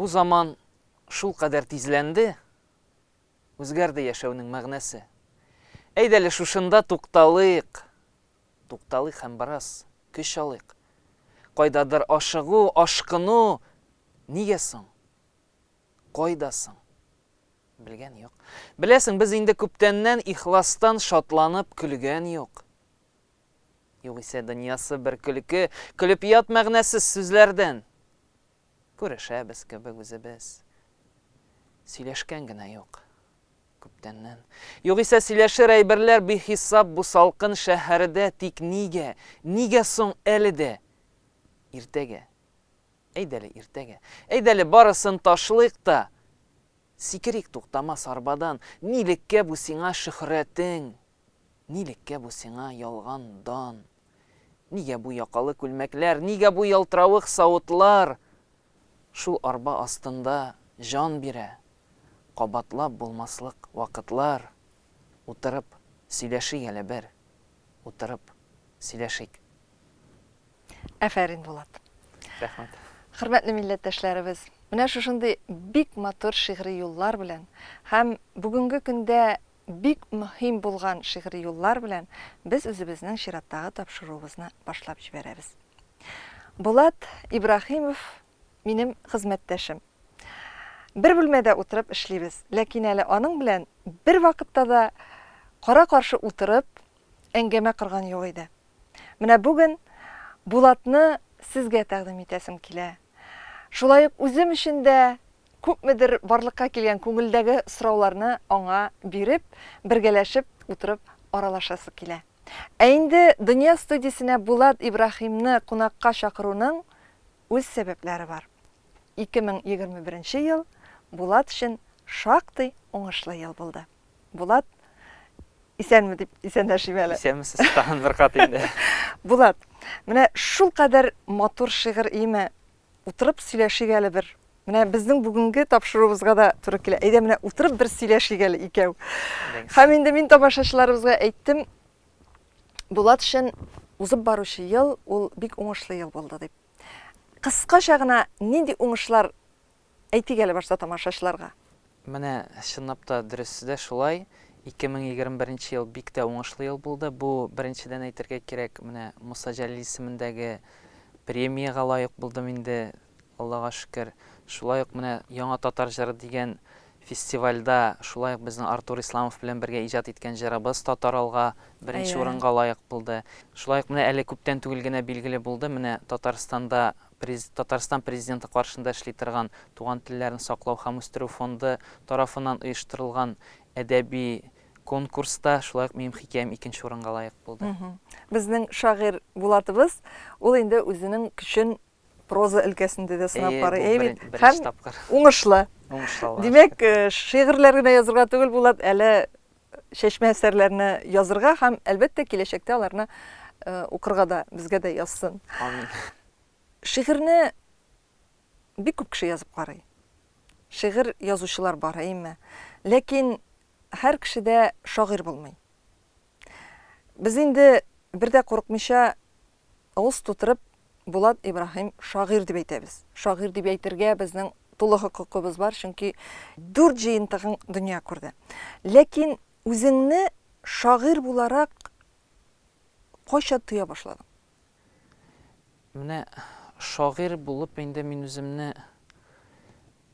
заман шулкадәр тизләнде, Үзгәрде яшәүнең мәгънәсе. Әйдәле шушында тукталыйк. Тукталыйк һәм бераз көч алыйк. Кайдадыр ашыгу, ашкыну нигә соң? Кайда соң? Белгән юк. Беләсең, без инде күптәннән ихластан шатланып көлгән юк. Югыйсә дөньясы бер көлке, көлеп ят мәгънәсез сүзләрдән. Күрешәбез кебек үзебез. Сөйләшкән генә юк. Күптәннән. Югыйсә сөйләшер әйберләр бихисап бу салкын шәһәрдә, тик нигә, нигә соң әле дә? Иртәгә. Әйдәле иртәгә. Әйдәле барысын ташлыйк та, сикерик туктамас арбадан. Нилеккә бу сиңа шөһрәтең? Нилеккә бу сиңа ялган дан? Нигә бу якалы күлмәкләр, нигә бу ялтыравык савытлар? Шул арба астында җан бирә, кабатлап булмаслык вакытлар. Утырып сөйләшик әле бер, утырып сөйләшик. Афәрин, Булат. Рәхмәт. Хөрмәтле милләттәшләребез, менә шушындый бик матур шигъри юллар белән һәм бүгенге көндә Бик мөһим булган шигъри юллар белән без үзебезнең чираттагы тапшыруыбызны башлап җибәрәбез. Булат Ибраһимов минем хезмәттәшем. Бер бүлмәдә утырып эшлибез, ләкин әле аның белән бервакытта да кара-каршы утырып әңгәмә корган юк иде. Менә бүген Булатны сезгә тәкъдим итәсем килә. Шулай ук үзем өчен дә күпмедер барлыкка килгән күңелдәге сорауларны аңа биреп, бергәләшеп утырып аралашасы килә. Ә инде Дөнья студиясенә Булат Ибраһимны кунакка чакыруның үз сәбәпләре бар. 2021 ел Булат өчен шактый уңышлы ел булды. Булат, исәнме дип исәнләшим әле. Исәнмесез, тагын бер кат инде. Булат, менә шулкадәр матур шигырь име, Утырып сөйләшик әле бер. Менә безнең бүгенге тапшыруыбызга да туры килә. Әйдә менә утырып бер сөйләшик әле икәү. Һәм инде мин тамашачыларыбызга әйттем, Булат өчен узып баручы ел ул бик уңышлы ел булды дип. Кыскача гына нинди уңышлар әйтик әле башта тамашачыларга. Менә чынлап та дөресе дә шулай. 2021 ел бик тә уңышлы ел булды. Бу, беренчедән әйтергә кирәк, менә Муса Җәлил исемендәге премиягә лаек булдым инде, Аллага шөкер. Шулай ук менә Яңа татар җыры дигән фестивальдә шулай ук безнең Артур Исламов белән бергә иҗат иткән җырыбыз Татар алга беренче урынга лаек булды. Шулай ук менә әле күптән түгел генә билгеле булды, менә Татарстанда Татарстан Президенты каршында эшли торган Туган телләрне саклау һәм үстерү фонды тарафыннан оештырылган әдәби конкурста шулай ук минем хикәям икенче урынга лаек булды. Безнең шагыйрь Булатыбыз, ул инде үзенең көчен проза өлкәсендә дә сынап карый, әйе бит? Беренче тапкыр. Уңышлы. Уңышлы, Аллага Димәк, шигырьләр генә язырга түгел, Булат, әле чәчмә әсәрләрне язырга һәм, әлбәттә, киләчәктә аларны укырга да, безгә дә язсын. Амин. Шигырьне бик күп кеше язып карый. Шигырь язучылар бар, әйеме? Ләкин һәр кеше дә шагыйрь булмый. Без инде бер дә курыкмыйча авыз тутырып Булат Ибраһим шагыйрь дип әйтәбез. Шагыйрь дип әйтергә безнең тулы хокукыбыз бар, чөнки дүрт җыентыгың дөнья күрде. Ләкин үзеңне шагыйрь буларак кайчан тоя башладың? Менә шагыйрь булып инде мин үземне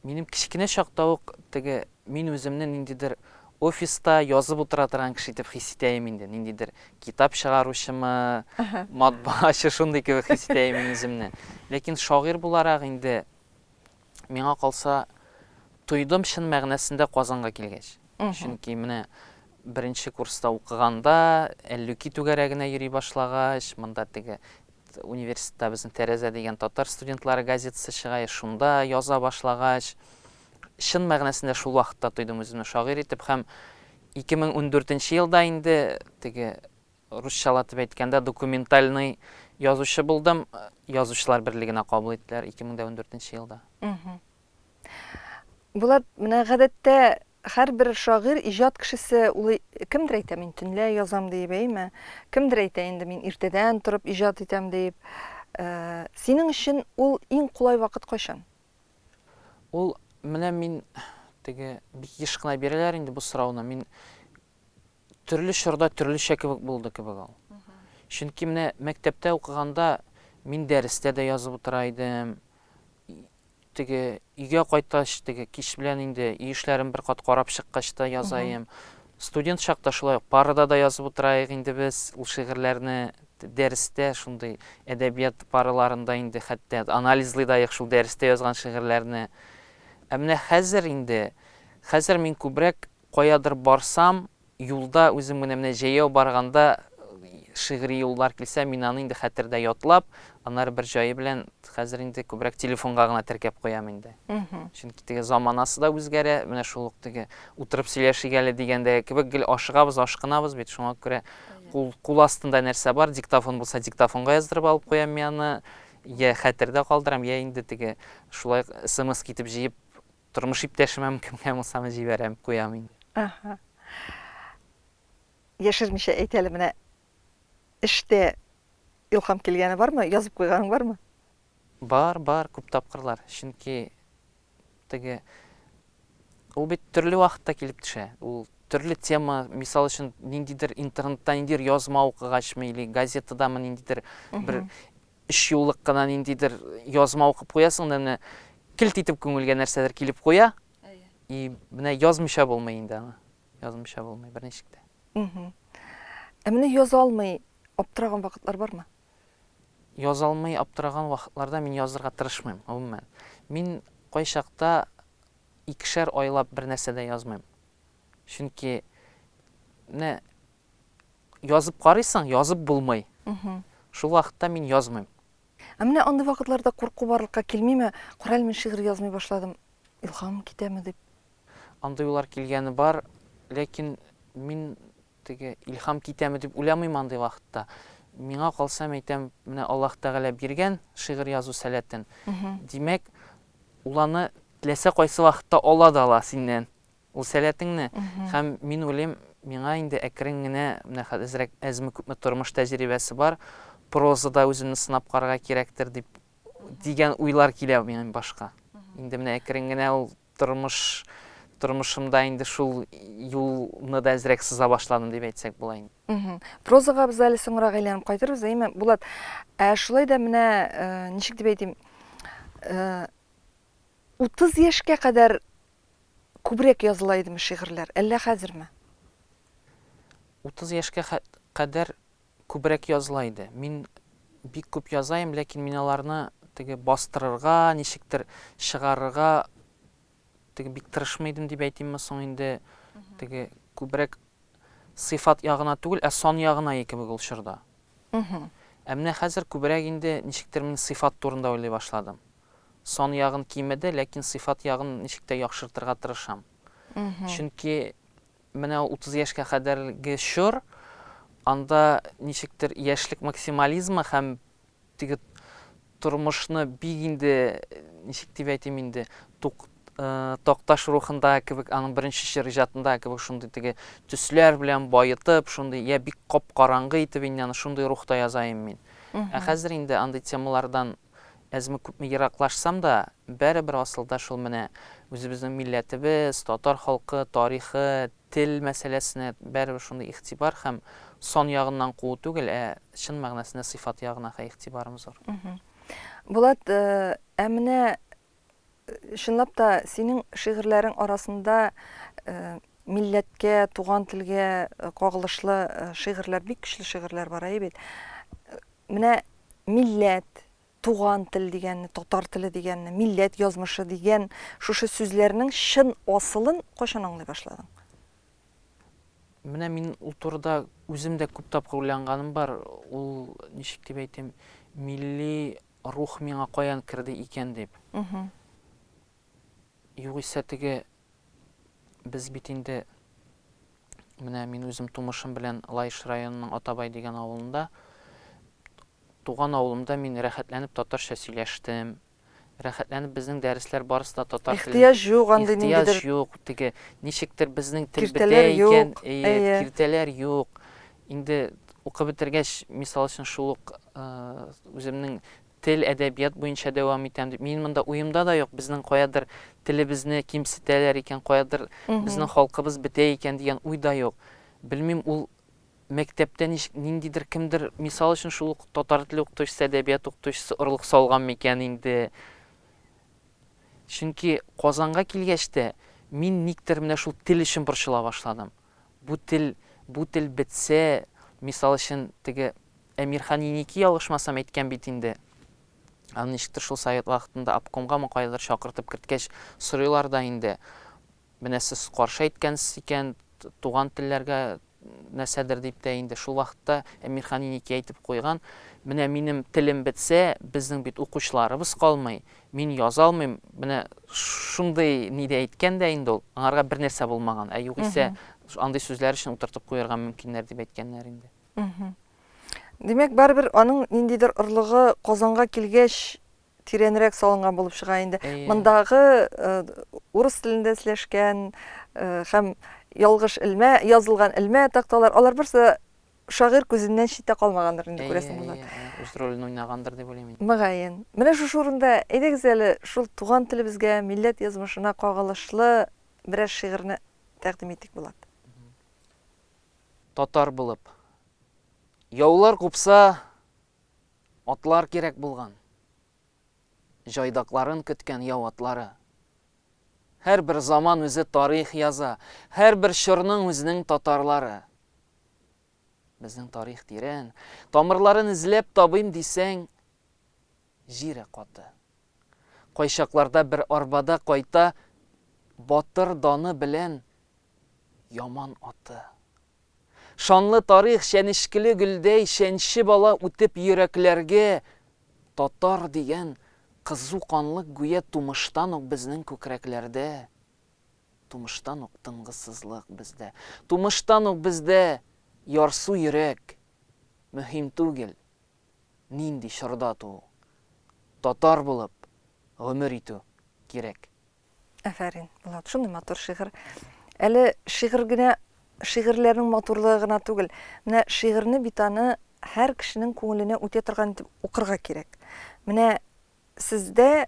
минем кечкенә чакта ук теге мин үземне ниндидер офиста язып утыра торган кеше итеп хис итә идем инде. Ниндидер китап чыгаручымы, матбаачы шундый кебек хис итә идем мин үземне. Ләкин шагыйрь буларак инде миңа калса тойдым чын мәгънәсендә Казанга килгәч. Чөнки менә беренче курста укыганда Әллүки түгәрәгенә йөри башлагач, монда теге университетта безнең Тәрәзә дигән татар студентлары газетасы чыга, шунда яза башлагач, чын мәгънәсендә шул вакытта тойдым үземне шагыйрь итеп һәм 2014 елда инде теге русчалатып әйткәндә документальный язучы булдым. Язучылар берлегенә кабул иттеләр 2014 елда. Булат, менә гадәттә һәрбер шагыйрь, иҗат кешесе ул кемдер әйтә, мин төнлә язам диеп, әйеме? Кемдер әйтә инде, мин иртәдән торып иҗат итәм диеп. Синең өчен ул иң кулай вакыт кайчан? Ул менә мин теге бик еш кына бирәләр инде бу сорауны. Мин төрле чорда төрлечә кебек булды кебек ул. Чөнки менә мәктәптә укыганда мин дәрестә дә язып утыра идем. Теге өйгә кайткач, теге кич белән инде өй эшләрен бер кат карап чыккач та язаем. Студент чакта шулай ук парада да язып утыраек инде без ул шигырьләрне дәрестә шундый әдәбият параларында инде хәтта анализлый да шул дәрестә язган шигырьләрне. Ә менә хәзер инде, хәзер мин күбрәк каядыр барсам, юлда үзем генә менә җәяү барганда шигъри юллар килсә, мин аны инде хәтердә ятлап, аннары бер җае белән хәзер инде күбрәк телефонга гына теркәп куям инде. Чөнки теге заманасы да үзгәрә, менә шул ук теге утырып сөйләшик әле дигәндәге кебек гел ашыгабыз, ашкынабыз бит, шуңа күрә кул, кул астында нәрсә бар, диктофон булса, диктофонга яздырып алып куям мин аны, я хәтердә калдырам, я инде теге шулай смс китеп җыеп Тормыш иптәшемәме, кемгә булсамы җибәрәм, куям инде. Аһа. Яшермичә әйт әле, менә эштә илһам килгәне бармы? Язып куйганың бармы? Бар, бар, күп тапкырлар. Чөнки теге ул бит төрле вакытта килеп төшә. Ул төрле тема, мисал өчен, ниндидер интернетта ниндидер язма укыгачмы или газетадамы ниндидер бер өч юллык кына ниндидер язма укып куясың да, менә келт итеп күңелгә нәрсәдер килеп куя. И менә язмыйча булмый инде аны. Язмыйча булмый берничек тә. Ә менә яза алмый аптыраган вакытлар бармы? Яза алмый аптыраган вакытларда мин язырга тырышмыйм, гомумән. Мин кайчакта икешәр айлап бер нәрсә дә язмыйм. Чөнки менә язып карыйсың, язып булмый. Шул вакытта мин язмыйм. Ә менә андый вакытларда курку барлыкка килмиме? Кара әле, мин шигырь язмый башладым, илһамым китәме дип? Андый уйлар килгәне бар, ләкин мин теге илһам китәме дип уйламыйм андый вакытта. Миңа калса, мәйтәм, менә Аллаһ Тәгалә биргән шигырь язу сәләтен. Димәк, ул аны теләсә кайсы вакытта ала да ала синнән. Ул сәләтеңне. Һәм мин уйлыйм, миңа инде әкрен генә, менә хәзер әзме-күпме тормыш тәҗрибәсе бар, прозада үземне сынап карарга кирәктер дип дигән уйлар килә минем башка. Инде менә әкрен генә ул тормыш тормышымда инде шул юлны да әзрәк сыза башладым дип әйтсәк була инде. Прозага без әле соңрак әйләнеп кайтырбыз, әйеме, Булат? Ә шулай да менә, ничек дип әйтим, 30 яшькә кадәр Күбрәк языла идеме шигырьләр, әллә хәзерме? 30 яшькә кадәр күбрәк языла иде. Мин бик күп язаем, ләкин мин аларны теге бастырырга, ничектер чыгарырга теге бик тырышмый идем дип әйтимме соң инде. Теге күбрәк сыйфат ягына түгел, ә сан ягына и кебек ул чорда. Ә менә хәзер күбрәк инде ничектер мин сыйфат турында уйлый башладым. Сан ягын кимеде, ләкин сыйфат ягын ничек тә яхшыртырга тырышам. Чөнки менә ул 30 яшькә кадәрге чор, анда ничектер яшьлек максимализмы һәм теге тормышны бик инде, ничек дип әйтим инде, тук, Такташ рухында кебек, аның беренче чор иҗатында кебек шундый теге төсләр белән баетып, шундый я бик кап-караңгы итеп инде аны шундый рухта язаем мин. Ә хәзер инде андый темалардан Әзме-күпме ераклашсам да, бәребер асылда шул менә үзебезнең милләтебез, татар халкы, тарихы, тел мәсьәләсенә бәребер шундый игътибар һәм сан ягыннан куу түгел, ә чын мәгънәсендә сыйфат ягына һә игътибарым зур. Булат, ә менә чынлап та синең шигырьләрең арасында милләткә, туган телгә кагылышлы шигырьләр, бик көчле шигырьләр бар, әйе бит? Менә милләт, туган тел дигәнне, татар теле дигәнне, милләт язмышы дигән шушы сүзләрнең чын асылын кайчан аңлый башладың? Менә мин ул турыда үзем дә күп тапкыр уйланганым бар. Ул, ничек дип әйтим, милли рух миңа каян керде икән дип. Югыйсә теге без бит инде менә мин үзем тумышым белән Лаеш районының Атабай дигән авылында. Туган авылымда мин рәхәтләнеп татарча сөйләштем. Рәхәтләнеп безнең дәресләр барысы да татар телендә. Ихтыяҗ юк андый ниндидер. Ихтыяҗ юк, теге ничектер безнең тел бетә икән, әйе, киртәләр юк. Инде укып бетергәч, мисал өчен, шул ук үземнең тел, әдәбият буенча дәвам итәм дип. Мин монда уемда да юк, безнең каядыр телебезне кимсетәләр икән, каядыр безнең халкыбыз бетә икән дигән уй да юк. Белмим, ул мәктәптә ничек, ниндидер кемдер, мисал өчен, шул ук татар теле укытучысы, әдәбият укытучысы орлык салган микән инде. Чөнки Казанга килгәч тә, мин никтер менә шул тел өчен борчыла башладым. Бу тел, бу тел бетсә, мисал өчен, теге Әмирхан Еники, ялгышмасам, әйткән бит инде. Аны ничектер шул совет вакытында обкомгамы каядыр чакыртып керткәч, сорыйлар да инде. Менә сез каршы әйткәнсез икән, туган телләргә нәрсәдер дип тә инде. Шул вакытта Әмирхан Еники әйтеп куйган, менә минем телем бетсә, безнең бит укучыларыбыз калмый, мин яза алмыйм. Менә шундый нидә әйткән дә инде ул, аңарга бернәрсә булмаган. Ә югыйсә, андый сүзләр өчен утыртып куярга мөмкиннәр дип әйткәннәр инде. Димәк, барыбер аның ниндидер орлыгы Казанга килгәч тирәнрәк салынган булып чыга инде. Әйе. Мондагы урыс телендә эшләшкән һәм ялгыш элмә, язылган элмә такталар, алар барысы да шагыйрь күзеннән читтә калмагандыр инде, күрәсең, Булат. Әйе, әйе, үз ролен уйнагандыр дип уйлыйм инде. Мөгаен. Менә шушы урында әйдәгез әле шул туган телебезгә, милләт язмышына кагылышлы берәр шигырьне тәкъдим итик, Булат. Татар булып. Яулар купса, Атлар кирәк булган. Җайдакларын көткән яу атлары. Һәрбер заман үзе тарих яза, һәрбер чорның үзенең татарлары. Безнең тарих тирән, тамырларын эзләп табыйм дисәң, җире каты. Кайчакларда бер арбада кайта батыр даны белән яман аты. Шанлы тарих чәнечкеле гөлдәй чәнчеп ала үтеп йөрәкләргә, татар дигән кызу канлык гүя тумыштан ук безнең күкрәкләрдә, тумыштан ук тынгысызлык бездә, тумыштан ук бездә ярсу йөрәк, мөһим түгел, нинди чорда туу, татар булып гомер итү кирәк. Афәрин, Булат, шундый матур шигырь. Әле шигырь генә, шигырьләрнең матурлыгы гына түгел. Менә шигырьне бит аны һәр кешенең күңеленә үтә торган итеп укырга кирәк. Менә сездә,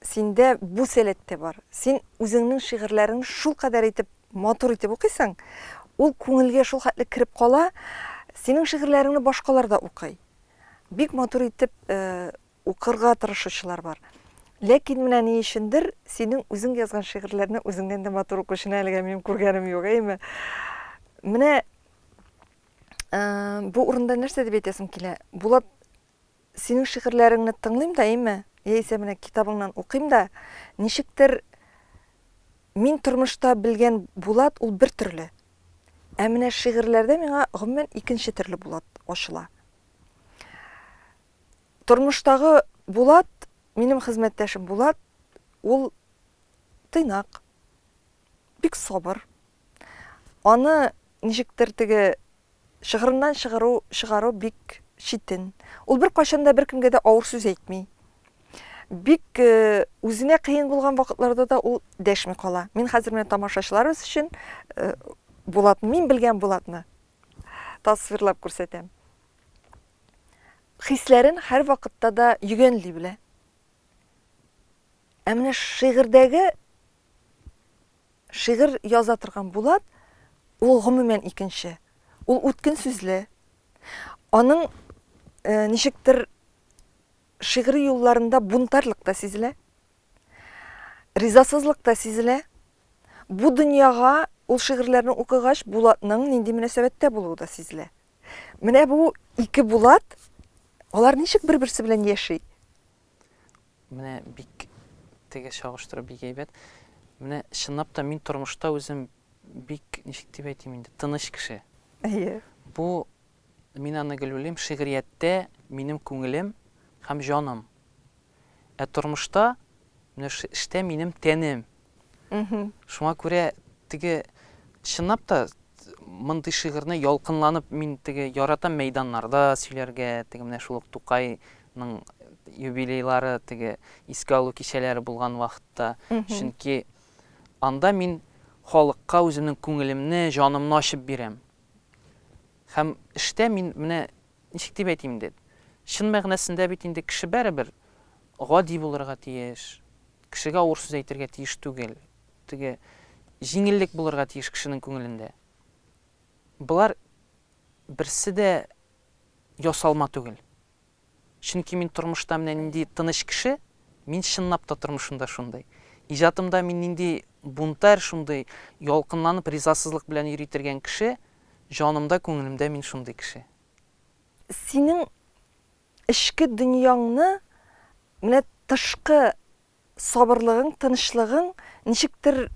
синдә бу сәләт тә бар. Син үзеңнең шигырьләреңне шулкадәр итеп матур итеп укыйсың, ул күңелгә шул хәтле кереп кала, синең шигырьләреңне башкалар да укый. Бик матур итеп э, Укырга тырышучылар бар. Ләкин менә ни өчендер синең үзең язган шигырьләрне үзеңнән дә матур укучыны әлегә минем күргәнем юк, әйеме? Менә бу урында нәрсә дип әйтәсем килә? Булат, синең шигырьләреңне тыңлыйм да, әйеме? Яисә менә китабыңнан укыйм да, ничектер мин тормышта белгән Булат ул бер төрле. Ә менә шигырьләрдә миңа гомумән икенче төрле Булат ачыла. Тормыштагы Булат, минем хезмәттәшем Булат, ул тыйнак, бик сабыр. Аны ничектер теге чыгырыннан чыгару, чыгару бик читен. Ул беркайчан да беркемгә дә авыр сүз әйтми. Бик э, үзенә кыен булган вакытларда да ул дәшми кала. Мин хәзер менә тамашачыларыбыз өчен э, Булатны, мин белгән Булатны тасвирлап күрсәтәм. Хисләрен һәрвакытта да йөгәнли белә. Ә менә шигырьдәге шигырь яза торган Булат, ул гомумән икенче. Ул үткен сүзле. Аның э, ничектер шигъри юлларында бунтарьлык та сизелә. Ризасызлык та сизелә. Бу дөньяга ул шигырьләрне укыгач, Булатның нинди мөнәсәбәттә булуы да сизелә. Менә бу ике Булат, алар ничек бер-берсе белән яши? Менә бик теге чагыштыру бик әйбәт. Менә чынлап та мин тормышта үзем бик, ничек дип әйтим инде, тыныч кеше. Әйе. Бу, мин аны гел уйлыйм, шигърияттә минем күңелем һәм җаным. Ә тормышта, менә шушы эштә минем тәнем. Шуңа күрә теге чынлап та мондый шигырьне ялкынланып мин теге яратам мәйданнарда сөйләргә, теге менә шул ук Тукайның юбилейлары, теге искә алу кичәләре булган вакытта. Чөнки анда мин халыкка үземнең күңелемне, җанымны ачып бирәм. Һәм эштә мин менә ничек дип әйтим инде, Чын мәгънәсендә бит инде кеше барыбер гади булырга тиеш, кешегә авыр сүз әйтергә тиеш түгел. Теге җиңеллек булырга тиеш кешенең күңелендә. Болар берсе дә ясалма түгел. Чөнки мин тормышта менә нинди тыныч кеше, мин чынлап та тормышымда шундый. Иҗатымда мин нинди бунтарь, шундый ялкынланып ризасызлык белән йөри тергән кеше, җанымда, күңелемдә мин шундый кеше. Синең эчке дөньяңны менә тышкы сабырлыгың, тынычлыгың ничектер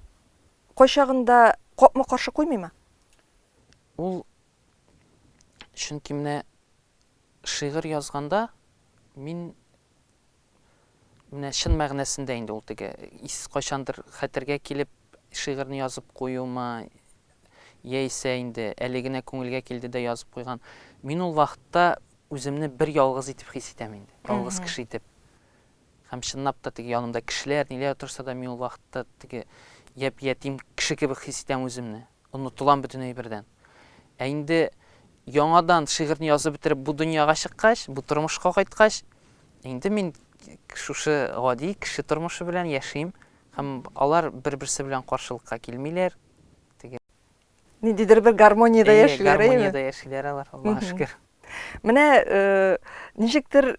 кайчагында капма-каршы куймыймы? Ул чөнки менә шигырь язганда мин менә чын мәгънәсендә инде ул теге ис кайчандыр хәтергә килеп шигырьне язып куюмы, яисә инде әле генә күңелгә килде дә язып куйган. Мин ул вакытта үземне бер ялгыз итеп хис итәм инде, ялгыз кеше итеп. Һәм чынлап та теге янымда кешеләр, ниләр торса да, мин ул вакытта теге япь-ятим кеше кебек хис итәм үземне. Онытылам бөтен әйбердән. Ә инде яңадан шигырьне язып бетереп бу дөньяга чыккач, бу тормышка кайткач, инде мин шушы гади кеше тормышы белән яшим һәм алар бер-берсе белән каршылыкка килмиләр. Теге Ниндидер бер гармониядә Әйе, яшиләр, әйеме? гармониядә яшиләр алар, Аллага шөкер. Менә э, ничектер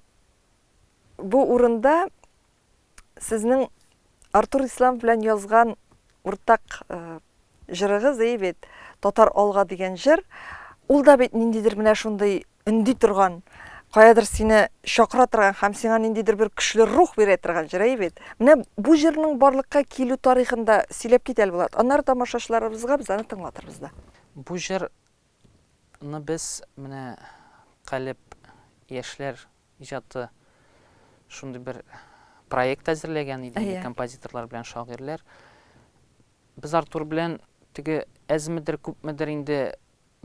бу урында сезнең Артур Исламов белән язган уртак э, җырыгыз, әйе бит, Татар алга дигән җыр, ул да бит ниндидер менә шундый өнди торган, каядыр сине чакыра торган һәм сиңа ниндидер бер көчле рух бирә торган җыр, әйе бит. Менә бу җырның барлыкка килү тарихын да сөйләп кит әле, Булат. Аннары тамашачыларыбызга без аны тыңлатырбыз да. Бу җыр ны без менә Калеб яшьләр иҗаты шундый бер проект әзерләгән иде инде композиторлар белән шагыйрьләр. Без Артур белән теге әзмедер, күпмедер инде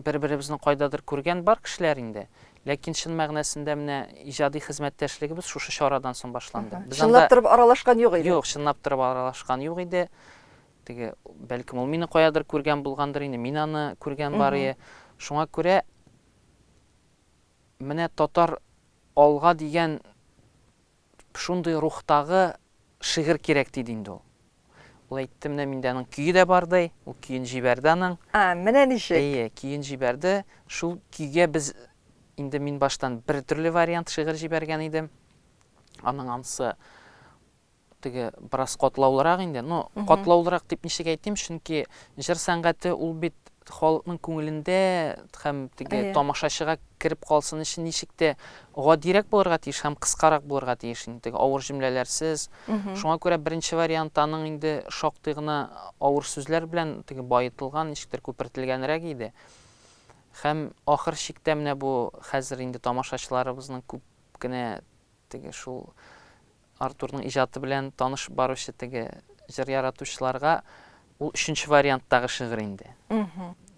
бер-беребезне кайдадыр күргән бар кешеләр инде. Ләкин чын мәгънәсендә менә иҗади хезмәттәшлегебез шушы чарадан соң башланды. Без чынлап торып аралашкан юк иде. Юк, чынлап торып аралашкан юк иде. Теге, бәлкем ул мине каядыр күргән булгандыр инде, мин аны күргән бар ие. Шуңа күрә Менә татар алга дигән шундый рухтагы шигырь кирәк диде инде ул. Ул әйтте, менә миндә аның көе дә бар ди, ул көен җибәрде аның. А, менә ничек. Әйе, көен җибәрде. Шул көйгә без инде мин баштан бер төрле вариант шигырь җибәргән идем. Аның ансы теге бераз катлаулырак инде. Ну, катлаулырак дип ничек әйтим, чөнки җыр сәнгате ул бит халыкның күңелендә һәм теге тамашачыга кереп калсын өчен ничек тә гадирәк булырга тиеш һәм кыскарак булырга тиеш инде, теге авыр җөмләләрсез. Шуңа күрә беренче вариант аның инде шактый гына авыр сүзләр белән теге баетылган, ничектер күпертелгәнрәк иде. Һәм ахыр чиктә менә бу хәзер инде тамашачыларыбызның күп кенә теге шул Артурның иҗаты белән танышып баручы теге җыр яратучыларга ул өченче варианттагы шигырь инде.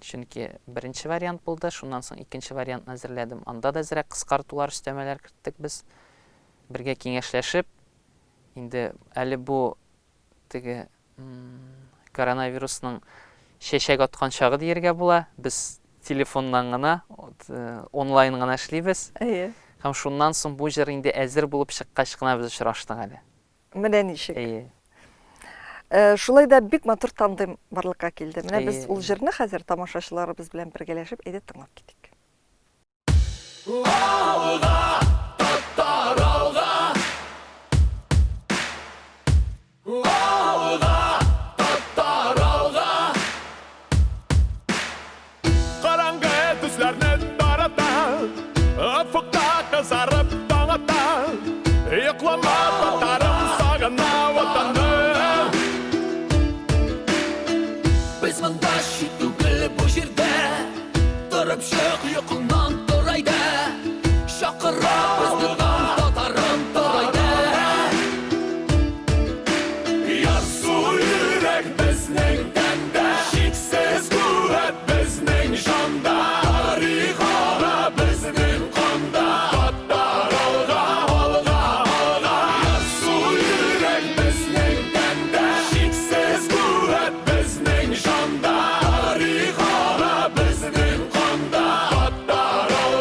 Чөнки беренче вариант булды, шуннан соң икенче вариантны әзерләдем. Анда да әзрәк кыскартулар, өстәмәләр керттек без. Бергә киңәшләшеп, инде әле бу теге коронавирусның чәчәк аткан чагы дияргә була. Без телефоннан гына, э, онлайн гына эшлибез. Әйе. Һәм шуннан соң бу җыр инде әзер булып чыккач кына без очраштык әле. Менә ничек. Әйе. Э, шулай да бик матур тандем барлыкка килде. Менә без ул җырны хәзер тамашачыларыбыз белән бергәләшеп әйдә тыңлап китик. Алга, татар, алга! Алга, татар, алга! Караңгы төсләрне тарата, Офыкта кызарып таң ата. Йоклама, татарым, сагына ватаным. Без монда чит түгел бу җирдә. Торып чык йокыңнан, тор әйдә. Чакыра безне таң, татарым, тор әйдә. Ярсу йөрәк безнең тәндә, Чиксез куәт безнең җанда, Тарих ага безнең канда. Татар алга, алга, алга. Ярсу йөрәк безнең тәндә, Чиксез куәт безнең җанда, Тарих ага безнең канда. Татар алга.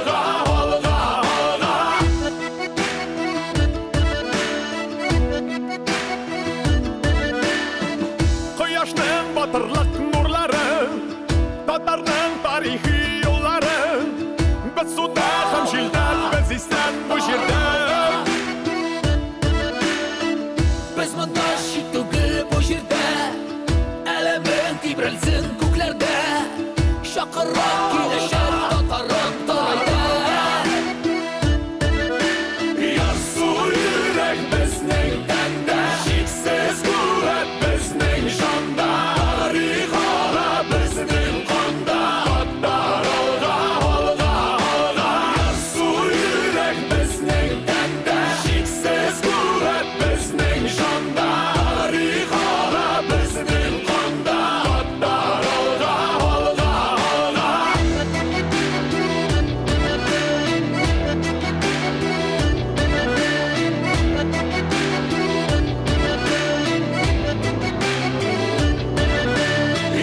Матуррак киләчәк, татарым, тор әйдә. Ярсу йөрәк безнең тәндә, Чиксез куәт безнең җанда, Тарих ага безнең канда, Татар алга, алга, алга. Ярсу йөрәк безнең тәндә, Чиксез куәт безнең җанда, Тарих ага безнең канда, Татар алга, алга, алга.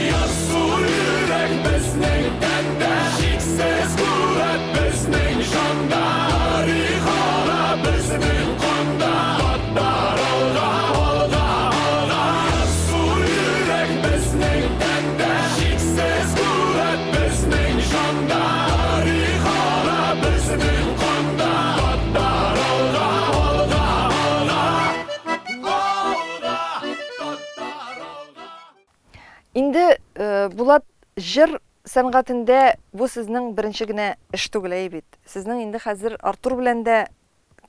Ярсу йөрәк безнең тәндә, Чиксез куәт безнең җанда, Тарих ага безнең канда, Татар алга, алга, алга. Ярсу йөрәк безнең тәндә, Чиксез куәт безнең җанда, Тарих ага безнең канда, Татар алга, алга, алга. Алга, татар алга. Инде, Булат, җыр сәнгатендә бу сезнең беренче генә эш түгел, әйе бит? Сезнең инде хәзер Артур белән дә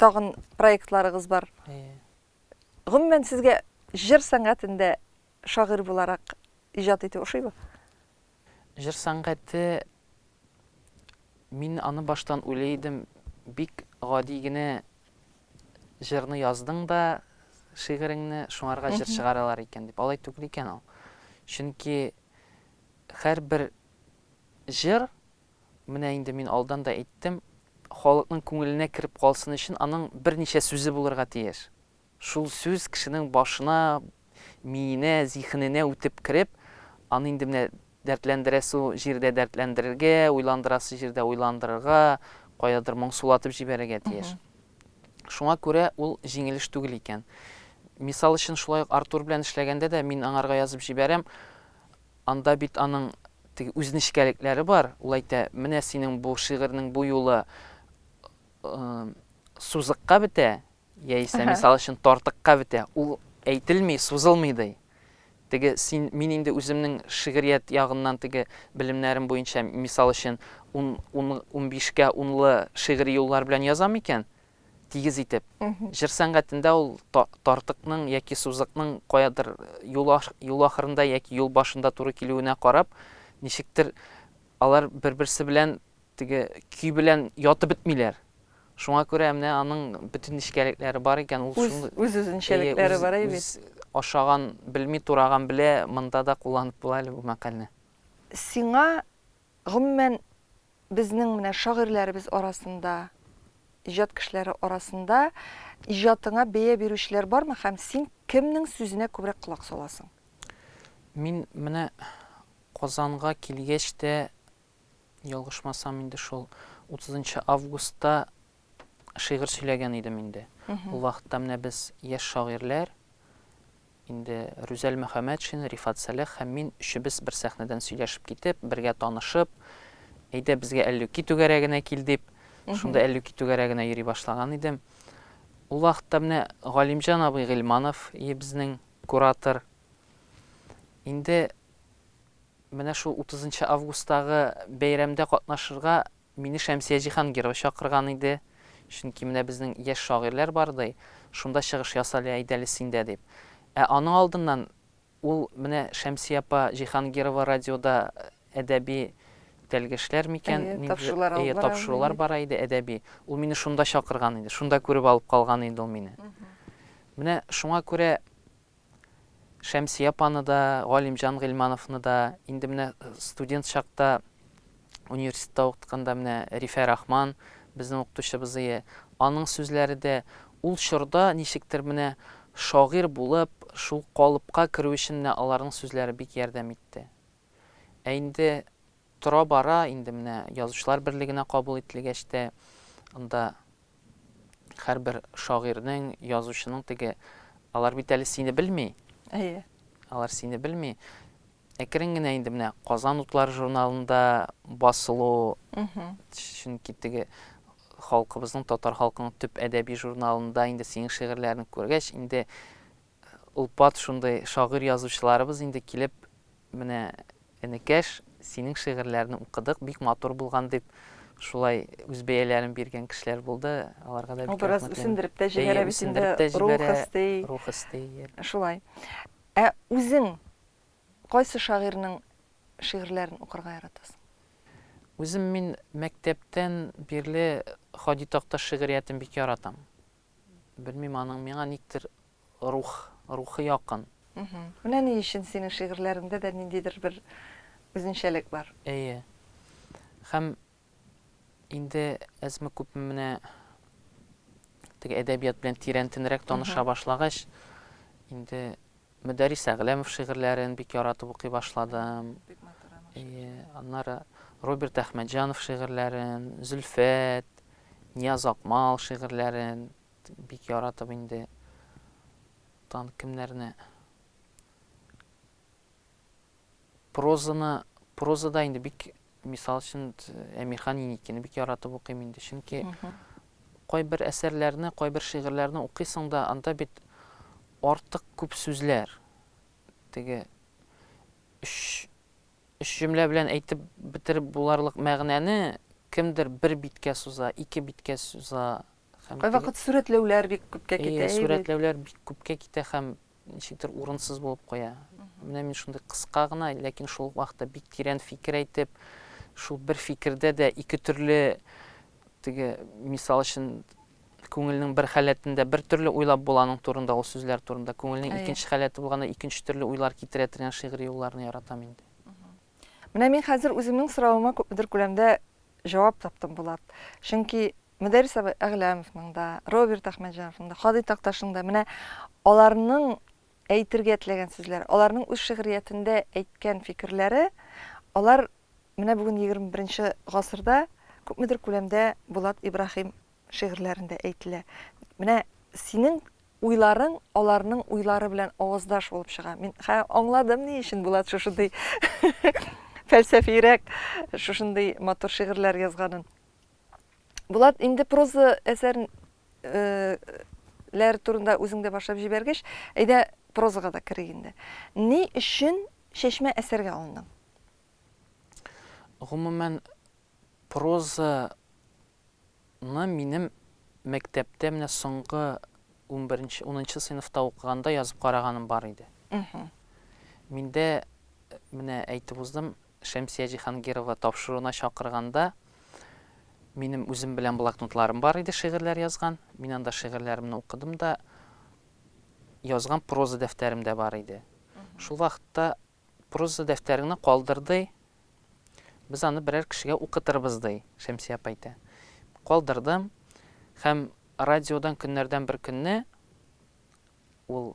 тагын проектларыгыз бар. Әйе. Гомумән, сезгә җыр сәнгатендә шагыйрь буларак иҗат итү ошыймы? Җыр сәнгате, мин аны баштан уйлый идем, бик гади генә җырны яздың да, шигыреңне, шуңарга җыр чыгаралар икән дип. Алай түгел икән ул. Чөнки һәрбер җыр, менә инде мин алдан да әйттем, халыкның күңеленә кереп калсын өчен аның берничә сүзе булырга тиеш. Шул сүз кешенең башына, миенә, зиһененә үтеп кереп, аны инде менә дәртләндерәсе җирдә дәртләндерергә, уйландырасы җирдә уйландырырга, каядыр моңсулатып җибәрергә тиеш. Шуңа күрә ул җиңел эш түгел икән. Мисал өчен, шулай ук Артур белән эшләгәндә дә мин аңарга язып җибәрәм, анда бит аның теге үз нечкәлекләре бар. Ул әйтә, менә синең бу шигырьнең бу юлы сузыкка бетә, Яисә, мисал өчен, тартыкка бетә. Ул әйтелми, сузылмый ди. Теге син, мин инде үземнең шигърият ягыннан теге белемнәрем буенча, мисал өчен, ун, ун, унбишкә унлы шигъри юллар белән язам икән, тигез итеп. Җыр сәнгатендә ул тартыкның яки сузыкның каядыр юл, юл ахырында яки юл башында туры килүенә карап, ничектер алар бер-берсе белән теге көй белән ятып бетмиләр. Шуңа күрә менә аның бөтен нечкәлекләре бар икән, ул Үз, шундый үз үзенчәлекләре бар әй бит. Үз ашаган белми, тураган белә, монда да кулланып була әле бу мәкальне. Сиңа, гомумән, безнең менә шагыйрьләребез арасында, иҗат кешеләре арасында иҗатыңа бәя бирүчеләр бармы һәм син кемнең сүзенә күбрәк колак саласың? Мин менә Казанга килгәч тә Ялгышмасам, инде шул утызынчы августта шигырь сөйләгән идем инде. Ул вакытта менә без яшь шагыйрьләр, инде Рүзәл Мөхәммәтшин, Рифат Сәләх һәм мин өчебез бер сәхнәдән сөйләшеп китеп, бергә танышып, әйдә безгә Әллүки түгәрәгенә кил дип, шунда Әллүки түгәрәгенә йөри башлаган идем. Ул вакытта менә Галимҗан абый Гыйльманов, и безнең куратор. Инде Менә шул утызынчы августтагы бәйрәмдә катнашырга мине Шәмсия Җиһангирова чакырган иде. Чөнки менә безнең яшь шагыйрьләр бар, ди, шунда чыгыш яса әле, әйдә әле син дә, дип. Ә аның алдыннан ул менә Шәмсия апа Җиһангирова радиода әдәби тәлгәшләр микән, Әйе, ниндидер, тапшырулар алып әйе, бара ул, тапшырулар әйе. бара иде әдәби. Ул мине шунда чакырган иде, шунда күреп алып калган иде ул мине. Менә шуңа күрә Шәмсия апаны да, Галимҗан Гыйльмановны да, инде менә студент чакта университетта укытканда менә Рифә Рахман, безнең укытучыбыз ие, аның сүзләре дә ул чорда ничектер менә шагыйрь булып, шул калыпка керү өчен менә аларның сүзләре бик ярдәм итте. Ә инде тора-бара, инде менә Язучылар берлегенә кабул ителгәч тә, анда һәрбер шагыйрьнең, язучының теге, алар бит әле сине белми. Әйе. Алар сине белми. Әкрен генә инде менә Казан утлары журналында басылу, чөнки теге халкыбызның, татар халкының төп әдәби журналында инде синең шигырьләреңне күргәч, инде олпат шундый шагыйрь-язучыларыбыз инде килеп, менә энекәш, Синең шигырьләрне укыдык, бик матур булган дип, шулай үз бәяләрен биргән кешеләр булды. Аларга да Ул бик бераз рәхмәтлемен. үсендереп тә Әйе, җибәрә бит инде, үсендереп тә рух җибәрә, өсти. рух өсти. Шулай. Ә үзең кайсы шагыйрьнең шигырьләрен укырга яратасың? Үзем мин мәктәптән бирле Һади Такташ шигъриятен бик яратам. Белмим, аның миңа никтер рух, рухы якын. Менә ни өчен синең шигырьләреңдә дә ниндидер бер үзенчәлек бар. Әйе. Һәм инде әзме-күпме менә теге әдәбият белән тирәнтенрәк таныша башлагач, инде Мөдәррис Әгъләмов шигырьләрен бик яратып укый башладым. Бик матур аның Әйе, аннары Роберт Әхмәтҗанов шигырьләрен, Зөлфәт, Нияз Акмал шигырьләрен бик яратып инде. Тагын кемнәрне? Прозаны, прозада инде бик, мисал өчен, Әмирхан Еникине бик яратып укыйм инде. Чөнки кайбер әсәрләрне, кайбер шигырьләрне укыйсың да, анда бит артык күп сүзләр. Теге өч, өч җөмлә белән әйтеп бетереп буларлык мәгънәне кемдер бер биткә суза, ике биткә суза. Һәм Кайвакыт сурәтләүләр бик күпкә китә, әйе, сурәтләүләр бик күпкә китә һәм ничектер урынсыз булып куя. Менә мин шундый кыска гына, ләкин шул ук вакытта бик тирән фикер әйтеп, шул бер фикердә дә ике төрле теге, мисал өчен, күңелнең бер халәтендә бер төрле уйлап була аның турында, ул сүзләр турында, күңелнең икенче халәте булганда икенче төрле уйлар китерә торган шигъри юлларны яратам инде. Менә мин хәзер үземнең соравыма күпмедер күләмдә җавап таптым, Булат. Чөнки Мөдәррис абый Әгъләмовның да, Роберт Әхмәтҗановның да, Һади Такташның да менә аларның әйтергә теләгән сүзләре, аларның үз шигъриятендә әйткән фикерләре, алар менә бүген 21 гасырда күпмедер күләмдә Булат Ибраһим шигырьләрендә әйтелә. Менә синең уйларың аларның уйлары белән аваздаш булып чыга. Мин хә аңладым, ни өчен Булат шушындый фәлсәфирәк, шушындый матур шигырьләр язганын. Булат, инде проза әсәр ләр турында үзең дә башлап җибәргәч, әйдә прозага да керик инде. Ни өчен чәчмә әсәргә алындың? Гомумән, проза ны минем мәктәптә менә соңгы унберенче, унынчы сыйныфта укыганда язып караганым бар иде. Миндә, менә әйтеп уздым, Шәмсия Җиһангирова тапшыруына чакырганда, минем үзем белән блокнотларым бар иде шигырьләр язган. Мин анда шигырьләремне укыдым да, язган проза дәфтәрем дә бар иде. Шул вакытта Проза дәфтәреңне калдыр, ди, без аны берәр кешегә укытырбыз, ди, Шәмсия апа әйтә. Калдырдым һәм радиодан көннәрдән бер көнне ул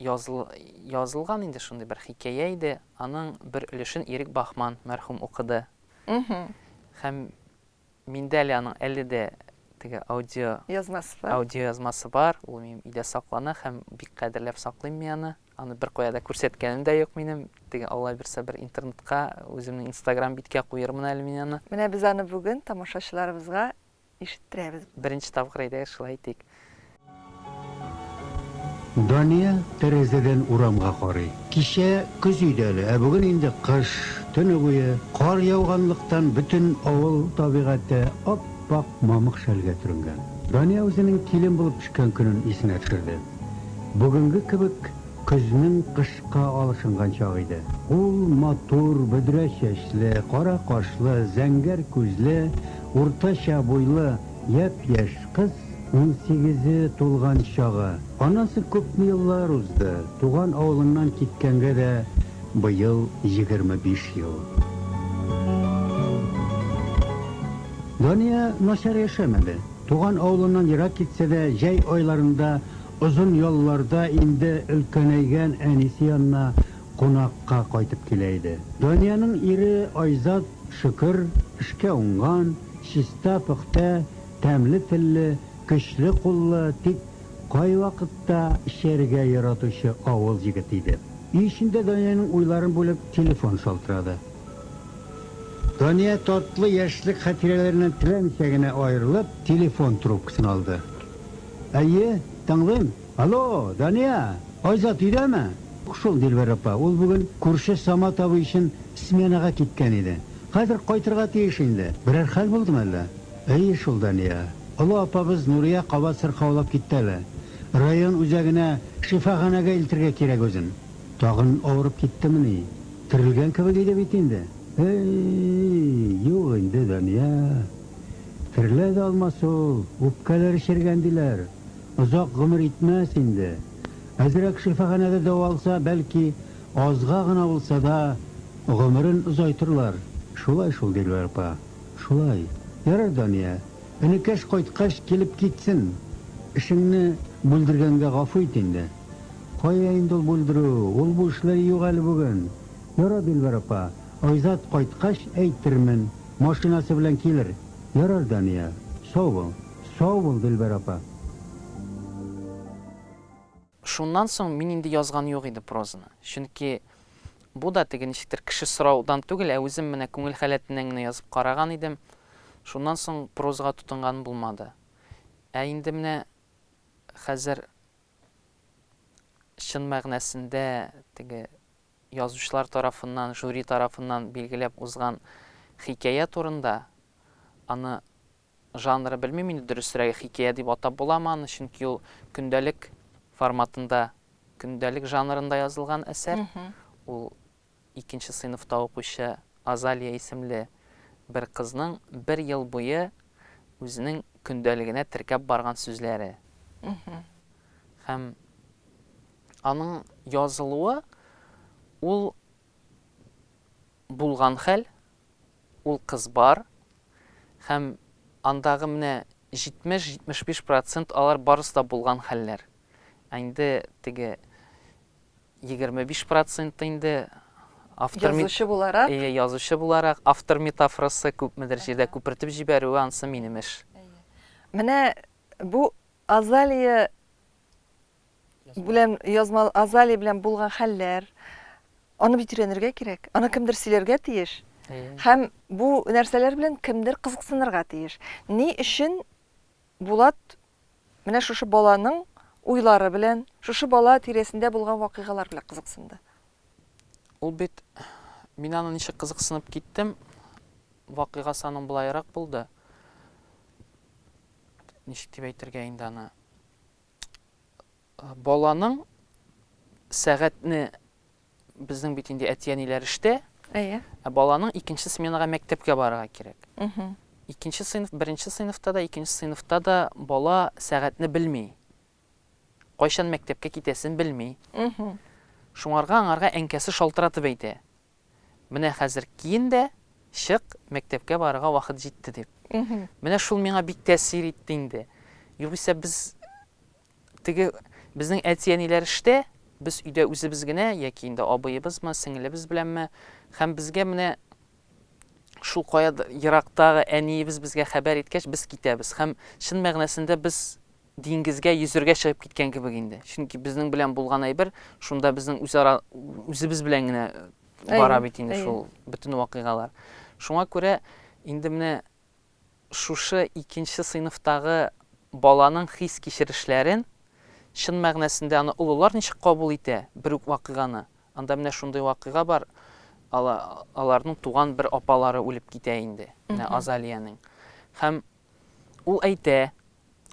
языл, язылган инде шундый бер хикәя иде, аның бер өлешен Ирек Бахман мәрхүм укыды. Һәм Миндә әле аның әле дә теге аудио Язмасы бар. Аудио язмасы бар. Ул минем өйдә саклана һәм бик кадерләп саклыйм мин аны. Аны беркая да күрсәткәнем дә юк минем. Теге Алла бирсә бер интернетка, үземнең Инстаграм биткә куермын әле мин аны. Менә без аны бүген тамашачыларыбызга ишеттерәбез. Беренче тапкыр әйдәгез шулай итик. Дания тәрәзәдән урамга карый. Кичә көз иде әле, ә бүген инде кыш. Төне буе кар яуганлыктан бөтен авыл табигате ап-ак мамык шәлгә төренгән. Дания үзенең килен булып төшкән көнен исенә төшерде. Бүгенге кебек көзнең кышка алышынган чагы иде. Ул матур, бөдрә чәчле, кара кашлы, зәңгәр күзле, уртача буйлы япь-яшь кыз, унсигезе тулган чагы. Аннан соң күпме еллар узды, туган авылыннан киткәнгә дә быел 25 ел. Дания начар яшәмәде. Туган авылыннан ерак китсә дә, җәй айларында озын ялларда инде өлкәнәйгән әнисе янына кунакка кайтып килә иде. Даниянең ире Айзат, шөкер, эшкә уңган, чиста-пөхтә, тәмле телле, көчле куллы, тик кайвакытта эчәргә яратучы авыл егете иде. Өй эчендә Даниянең уйларын бүлеп телефон шалтырады. Дания татлы яшьлек хатирәләреннән теләмичә генә аерылып, телефон трубкасын алды. Әйе, тыңлыйм. Алло, Дания! Айзат өйдәме? Юк шул, Дилбәр апа, ул бүген күрше Самат абый өчен сменага киткән иде. Хәзер кайтырга тиеш инде. Берәр хәл булдымы әллә? Әйе шул, Дания. Олы апабыз Нурия кабат сырхаулап китте әле. Район үзәгенә, шифаханәгә илтергә кирәк үзен. Тагын авырып киттемени? Терелгән кебек иде бит инде. Әй, юк инде, Дания. Терелә дә алмас ул, үпкәләре чергән диләр. Озак гомер итмәс инде. Әзрәк шифаханәдә дәвалса, бәлки, азга гына булса да, гомерен озайтырлар. Шулай шул, Дилбәр апа, шулай. Ярар, Дания, энекәш кайткач килеп китсен. Эшеңне бүлдергәнгә гафу ит инде. Кая инде ул бүлдерү, ул-бу эшләр юк әле бүген. Ярар, Дилбәр апа, Айзат кайткач әйтермен, машинасы белән килер. Ярар, Дания, сау бул. Сау бул, Дилбәр апа. Шуннан соң мин инде язган юк иде прозаны. Чөнки бу да теге ничектер кеше сораудан түгел, ә үзем менә күңел халәтеннән генә язып караган идем. Шуннан соң прозага тотынганым булмады. Ә инде менә хәзер чын мәгънәсендә теге язучылар тарафыннан, жюри тарафыннан билгеләп узган хикәя турында, аны жанры белмим инде, дөресрәге хикәя дип атап буламы аны, чөнки ул көндәлек форматында, көндәлек жанрында язылган әсәр. Ул икенче сыйныфта укучы Азалия исемле бер кызның бер ел буе үзенең көндәлегенә теркәп барган сүзләре. Һәм аның язылуы ул булган хәл, ул кыз бар һәм андагы менә 70-75 процент алар барысы да булган хәлләр. Ә инде теге 25 проценты инде автор Язучы буларак. Әйе, язучы буларак автор метафорасы күпмедер җирдә күпертеп җибәрүе ансы минем эш. Менә бу Азалия белән язма Азалия белән булган хәлләр, аны бит өйрәнергә кирәк, аны кемдер сөйләргә тиеш. Һәм бу нәрсәләр белән кемдер кызыксынырга тиеш. Ни өчен Булат менә шушы баланың уйлары белән, шушы бала тирәсендә булган вакыйгалар белән кызыксынды? Ул бит, мин аны ничек кызыксынып киттем, вакыйгасы аның болайрак булды. Ничек дип әйтергә инде аны? Баланың сәгатьне безнең бит инде әти-әниләр эштә. Әйе. Ә баланың икенче сменага мәктәпкә барырга кирәк. Икенче сыйныф, беренче сыйныфта да, икенче сыйныфта да бала сәгатьне белми. Кайчан мәктәпкә китәсен белми. Шуңарга аңарга әнкәсе шалтыратып әйтә. Менә хәзер киен дә, чык, мәктәпкә барырга вакыт җитте дип. Менә шул миңа бик тәэсир итте инде. Югыйсә без теге безнең әти-әниләр эштә, без өйдә үзебез генә яки инде абыебызмы, сеңелебез беләнме, һәм безгә менә шул кая ерактагы әниебез безгә хәбәр иткәч, без китәбез. Һәм чын мәгънәсендә без диңгезгә йөзергә чыгып киткән кебек инде. Чөнки безнең белән булган әйбер шунда безнең үзара үзебез белән генә бара бит инде шул бөтен вакыйгалар. Шуңа күрә инде менә шушы икенче сыйныфтагы баланың хис-кичерешләрен, чын мәгънәсендә аны олылар ничек кабул итә бер үк вакыйганы. Анда менә шундый вакыйга бар, ала, аларның туган бер апалары үлеп китә инде, менә Азалиянең. Һәм ул әйтә,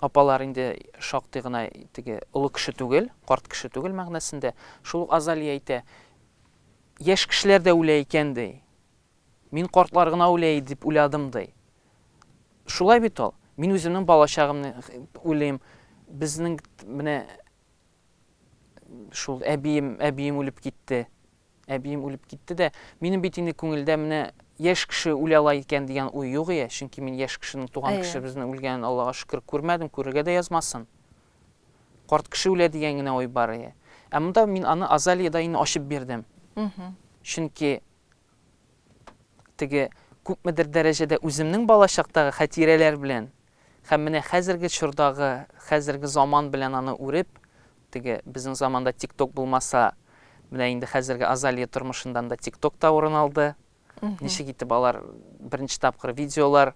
апалар инде шактый гына теге олы кеше түгел, карт кеше түгел мәгънәсендә. Шул ук Азалия әйтә, яшь кешеләр дә үлә икән, ди. Мин картлар гына үлә дип уйладым, ди. Шулай бит ул. Мин үземнең балачагымны уйлыйм. Безнең менә шул әбием, әбием үлеп китте. Әбием үлеп китте дә, минем бит инде күңелдә менә яшь кеше үлә ала икән дигән уй юк ие, чөнки мин яшь кешенең туган кешебезнең үлгәнен Аллага шөкер күрмәдем, күрергә дә язмасын. Карт кеше үлә дигән генә уй бар ие. Ә монда мин аны Азалиядә инде ачып бирдем. Чөнки теге күпмедер дәрәҗәдә үземнең балачактагы хатирәләр белән һәм менә хәзерге чордагы, хәзерге заман белән аны үреп, теге безнең заманда ТикТок булмаса, менә инде хәзерге Азалия тормышыннан да ТикТок та урын алды. Ничек итеп алар беренче тапкыр видеолар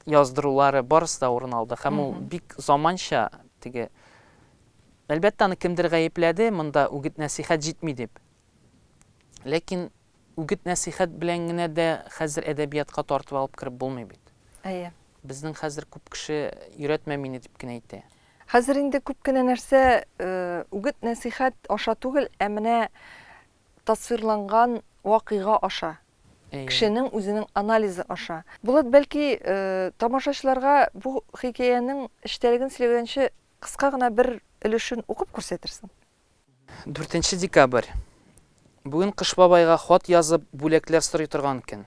яздырулары барысы да урын алды. Һәм ул бик заманча теге. Әлбәттә, аны кемдер гаепләде, монда үгет-нәсыйхәт җитми дип. Ләкин үгет-нәсыйхәт белән генә дә хәзер әдәбиятка тартып алып кереп булмый бит. Әйе. Безнең хәзер күп кеше өйрәтмә мине дип кенә әйтә. Хәзер инде күп кенә нәрсә үгет-нәсыйхәт аша түгел, ә менә тасвирланган вакыйга аша, кешенең үзенең анализы аша. Булат, бәлки, тамашачыларга бу хикәянең эчтәлеген сөйләгәнче кыска гына бер өлешен укып күрсәтерсең? Дүртенче декабрь. Бүген Кыш бабайга хат язып, бүләкләр сорый торган көн.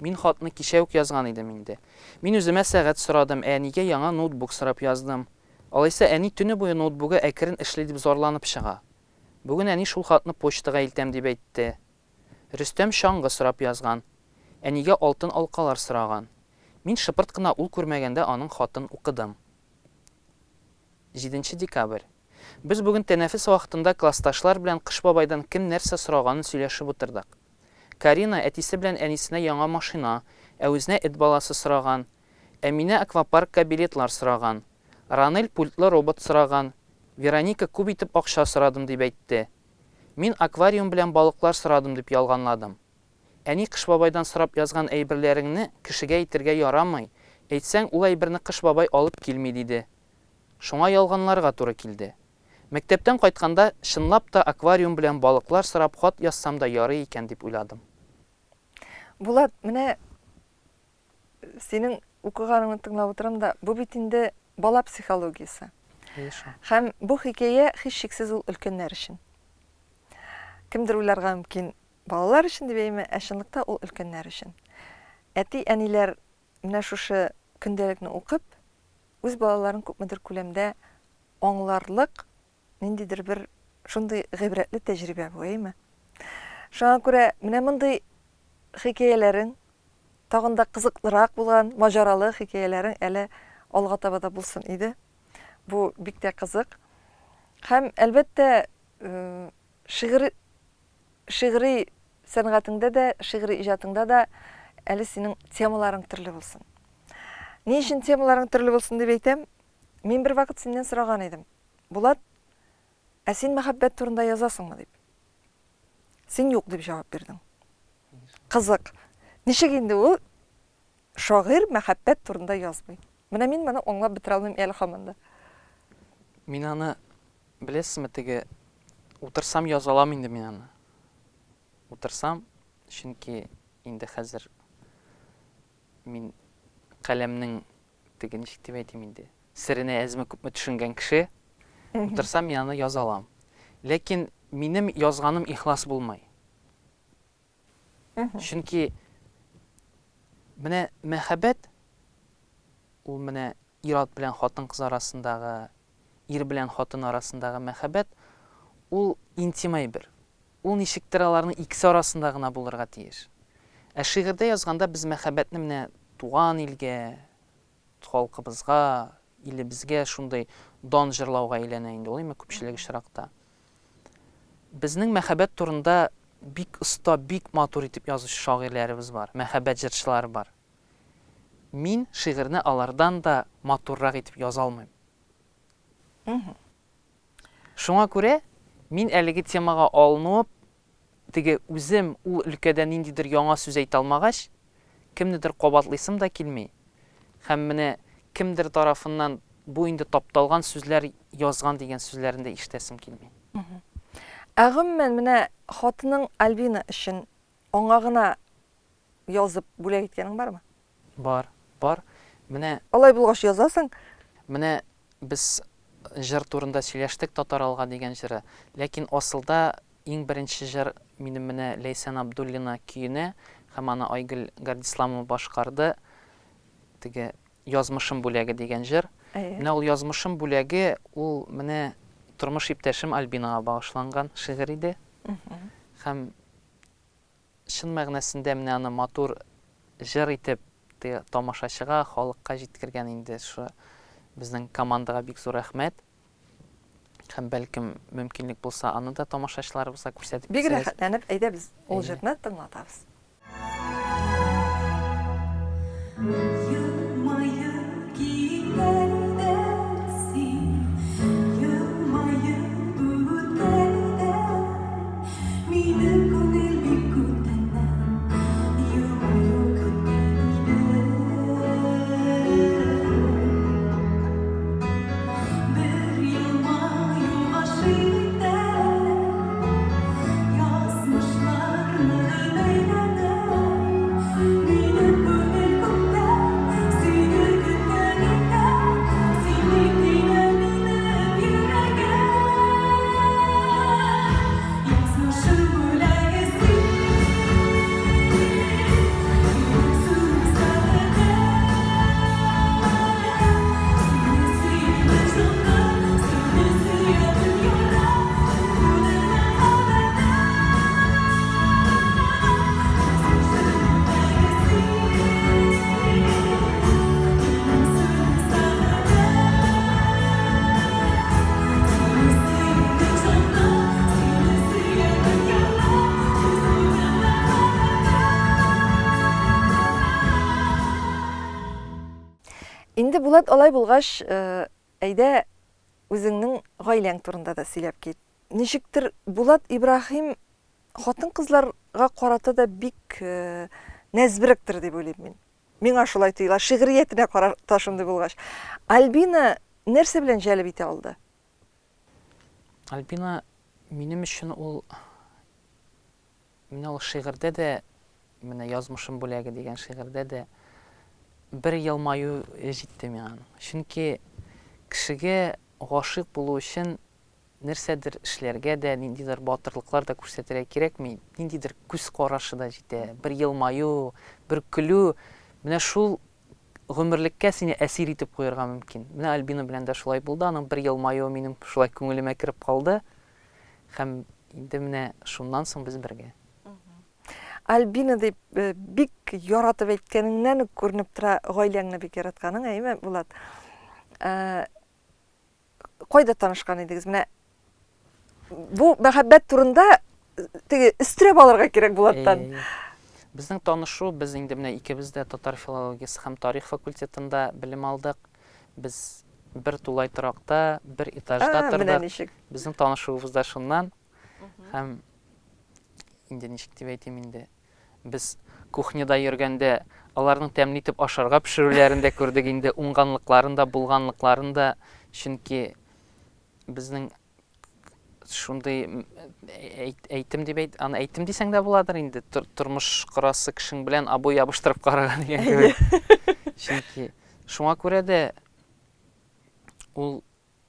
Мин хатны кичә үк язган идем инде. Мин үземә сәгать сорадым, ә әнигә яңа ноутбук сорап яздым. Алайса әни төне буе ноутбугы әкрен эшли дип зарланып чыга. Бүген әни шул хатны почтага илтәм дип әйтте. Рөстәм чаңгы сорап язган. Әнигә алтын алкалар сораган. Мин шыпырт кына ул күрмәгәндә аның хатын укыдым. Җиденче декабрь. Без бүген тәнәфес вакытында классташлар белән Кыш бабайдан кем нәрсә сораганын сөйләшеп утырдык. Карина әтисе белән әнисенә яңа машина, ә үзенә эт баласы сораган. Әминә аквапаркка билетлар сораган. Ранель пультлы робот сораган. Вероника күп итеп акча сорадым дип әйтте. Мин аквариум белән балыклар сорадым дип ялганладым. Әни Кыш бабайдан сорап язган әйберләреңне кешегә әйтергә ярамый, әйтсәң, ул әйберне Кыш бабай алып килми, диде. Шуңа ялганларга туры килде. Мәктәптән кайтканда, чынлап та аквариум белән балыклар сорап хат язсам да ярый икән дип уйладым. Булат, менә синең укыганыңны тыңлап утырам да, бу бит инде бала психологиясе. Әйе шул. Һәм бу хикәя һичшиксез ул өлкәннәр өчен. Кемдер уйларга мөмкин, балалар өчен дип әйме, ә чынлыкта ул өлкәннәр өчен. Әти-әниләр менә шушы көндәлекне укып, үз балаларын күпмедер күләмдә аңларлык ниндидер бер шундый гыйбрәтле тәҗрибә бу, әйеме? Шуңа күрә менә мондый хикәяләрең, тагын да кызыклырак булган, маҗаралы хикәяләрең әле алга таба да булсын иде. Бу бик тә кызык. Һәм, әлбәттә, шигырь, шигъри сәнгатеңдә дә, шигъри иҗатыңда да әле синең темаларың төрле булсын. Ни өчен темаларың төрле булсын дип әйтәм? Мин бервакыт синнән сораган идем. Булат, ә син мәхәббәт турында язасыңмы дип. Син юк дип җавап бирдең. Кызык. Ничек инде ул шагыйрь мәхәббәт турында язмый? Менә мин моны аңлап бетерә алмыйм әле һаман да. Мин аны, беләсезме, теге утырсам яза алам инде мин аны. Утырсам, чөнки инде хәзер мин каләмнең теге ничек дип әйтим инде, серенә әзме-күпме төшенгән кеше, утырсам мин аны яза алам. Ләкин минем язганым ихлас булмый. Чөнки менә мәхәббәт ул менә ир-ат белән хатын-кыз арасындагы, ир белән хатын арасындагы мәхәббәт ул интим әйбер. Ул ничектер аларның икесе арасында гына булырга тиеш. Ә шигырьдә язганда без мәхәббәтне менә туган илгә, халкыбызга, илебезгә шундый дан җырлауга әйләнә инде ул, әмма күпчелек очракта. Безнең мәхәббәт турында бик оста, бик матур итеп язучы шагыйрьләребез бар, мәхәббәт җырчылары бар. Мин шигырьне алардан да матуррак итеп яза алмыйм. Шуңа күрә мин әлеге темага алынуып, теге үзем ул өлкәдә ниндидер яңа сүз әйтә алмагач, кемнедер кабатлыйсым да килми. Һәм менә кемдер тарафыннан бу инде тапталган сүзләр язган дигән сүзләрен дә ишетәсем килми. Ә гомумән, менә хатының Альбина өчен аңа гына язып бүләк иткәнең бармы? Бар, бар. Менә. Алай булгач язасың. Менә без җыр турында сөйләштек, Татар алга дигән җыры. Ләкин асылда иң беренче җыр минем менә Ләйсән Абдуллина көенә һәм аны Айгөл Гардисламова башкарды. Теге Язмышым бүләге дигән җыр. Әйе. Менә ул Язмышым бүләге, ул менә тормыш иптәшем Альбинага багышланган шигырь иде. Һәм Чын мәгънәсендә менә аны матур җыр итеп теге тамашачыга, халыкка җиткергән инде шушы безнең командага бик зур рәхмәт. Һәм бәлкем мөмкинлек булса, аны да тамашачыларыбызга күрсәтеп Бик китсәгез. рәхәтләнеп, әйдә без ул Әйе. җырны тыңлатабыз. Елмаеп китәр дә син, Инде, Булат, алай булгач, әйдә, үзеңнең гаиләң турында да сөйләп кит. Ничектер, Булат Ибраһим хатын-кызларга карата да бик нәзберектер дип уйлыйм мин. Миңа шулай тоела, шигъриятенә карата шундый булгач. Альбина нәрсә белән җәлеп итә алды? Альбина минем өчен ул менә ул шигырьдә дә, менә Язмышым бүләге дигән шигырьдә дә бер елмаю җитте миңа. Чөнки кешегә гашыйк булу өчен нәрсәдер эшләргә дә, ниндидер батырлыклар да күрсәтергә кирәкми, ниндидер күз карашы да җитә, бер елмаю, бер көлү, менә шул гомерлеккә сине әсир итеп куярга мөмкин. Менә Альбина белән дә шулай булды, аның бер елмаюы минем шулай күңелемә кереп калды. Һәм инде менә шуннан соң без бергә. Альбина дип бик яратып әйткәнеңнән үк күренеп тора, гаиләңне бик яратканың, әйеме, Булат? Кайда танышкан идегез? Менә бу мәхәббәт турында теге өстерәп алырга кирәк Булаттан. Безнең танышу, без инде менә икебез дә татар филологиясе һәм тарих факультетында белем алдык. Без бер тулай торакта, бер этажда тордык. Менә ничек. Безнең танышуыбыз да шуннан. Һәм инде ничек дип әйтим инде, Без кухняда йөргәндә аларның тәмле итеп ашарга пешерүләрен дә күрдек инде, уңганлыкларын да, булганлыкларын да. Чөнки безнең шундый әйтем дип әйт, аны әйтем дисәң дә буладыр инде, тормыш корасы кешең белән обой ябыштырып карарга дигән кебек. Чөнки шуңа күрә дә ул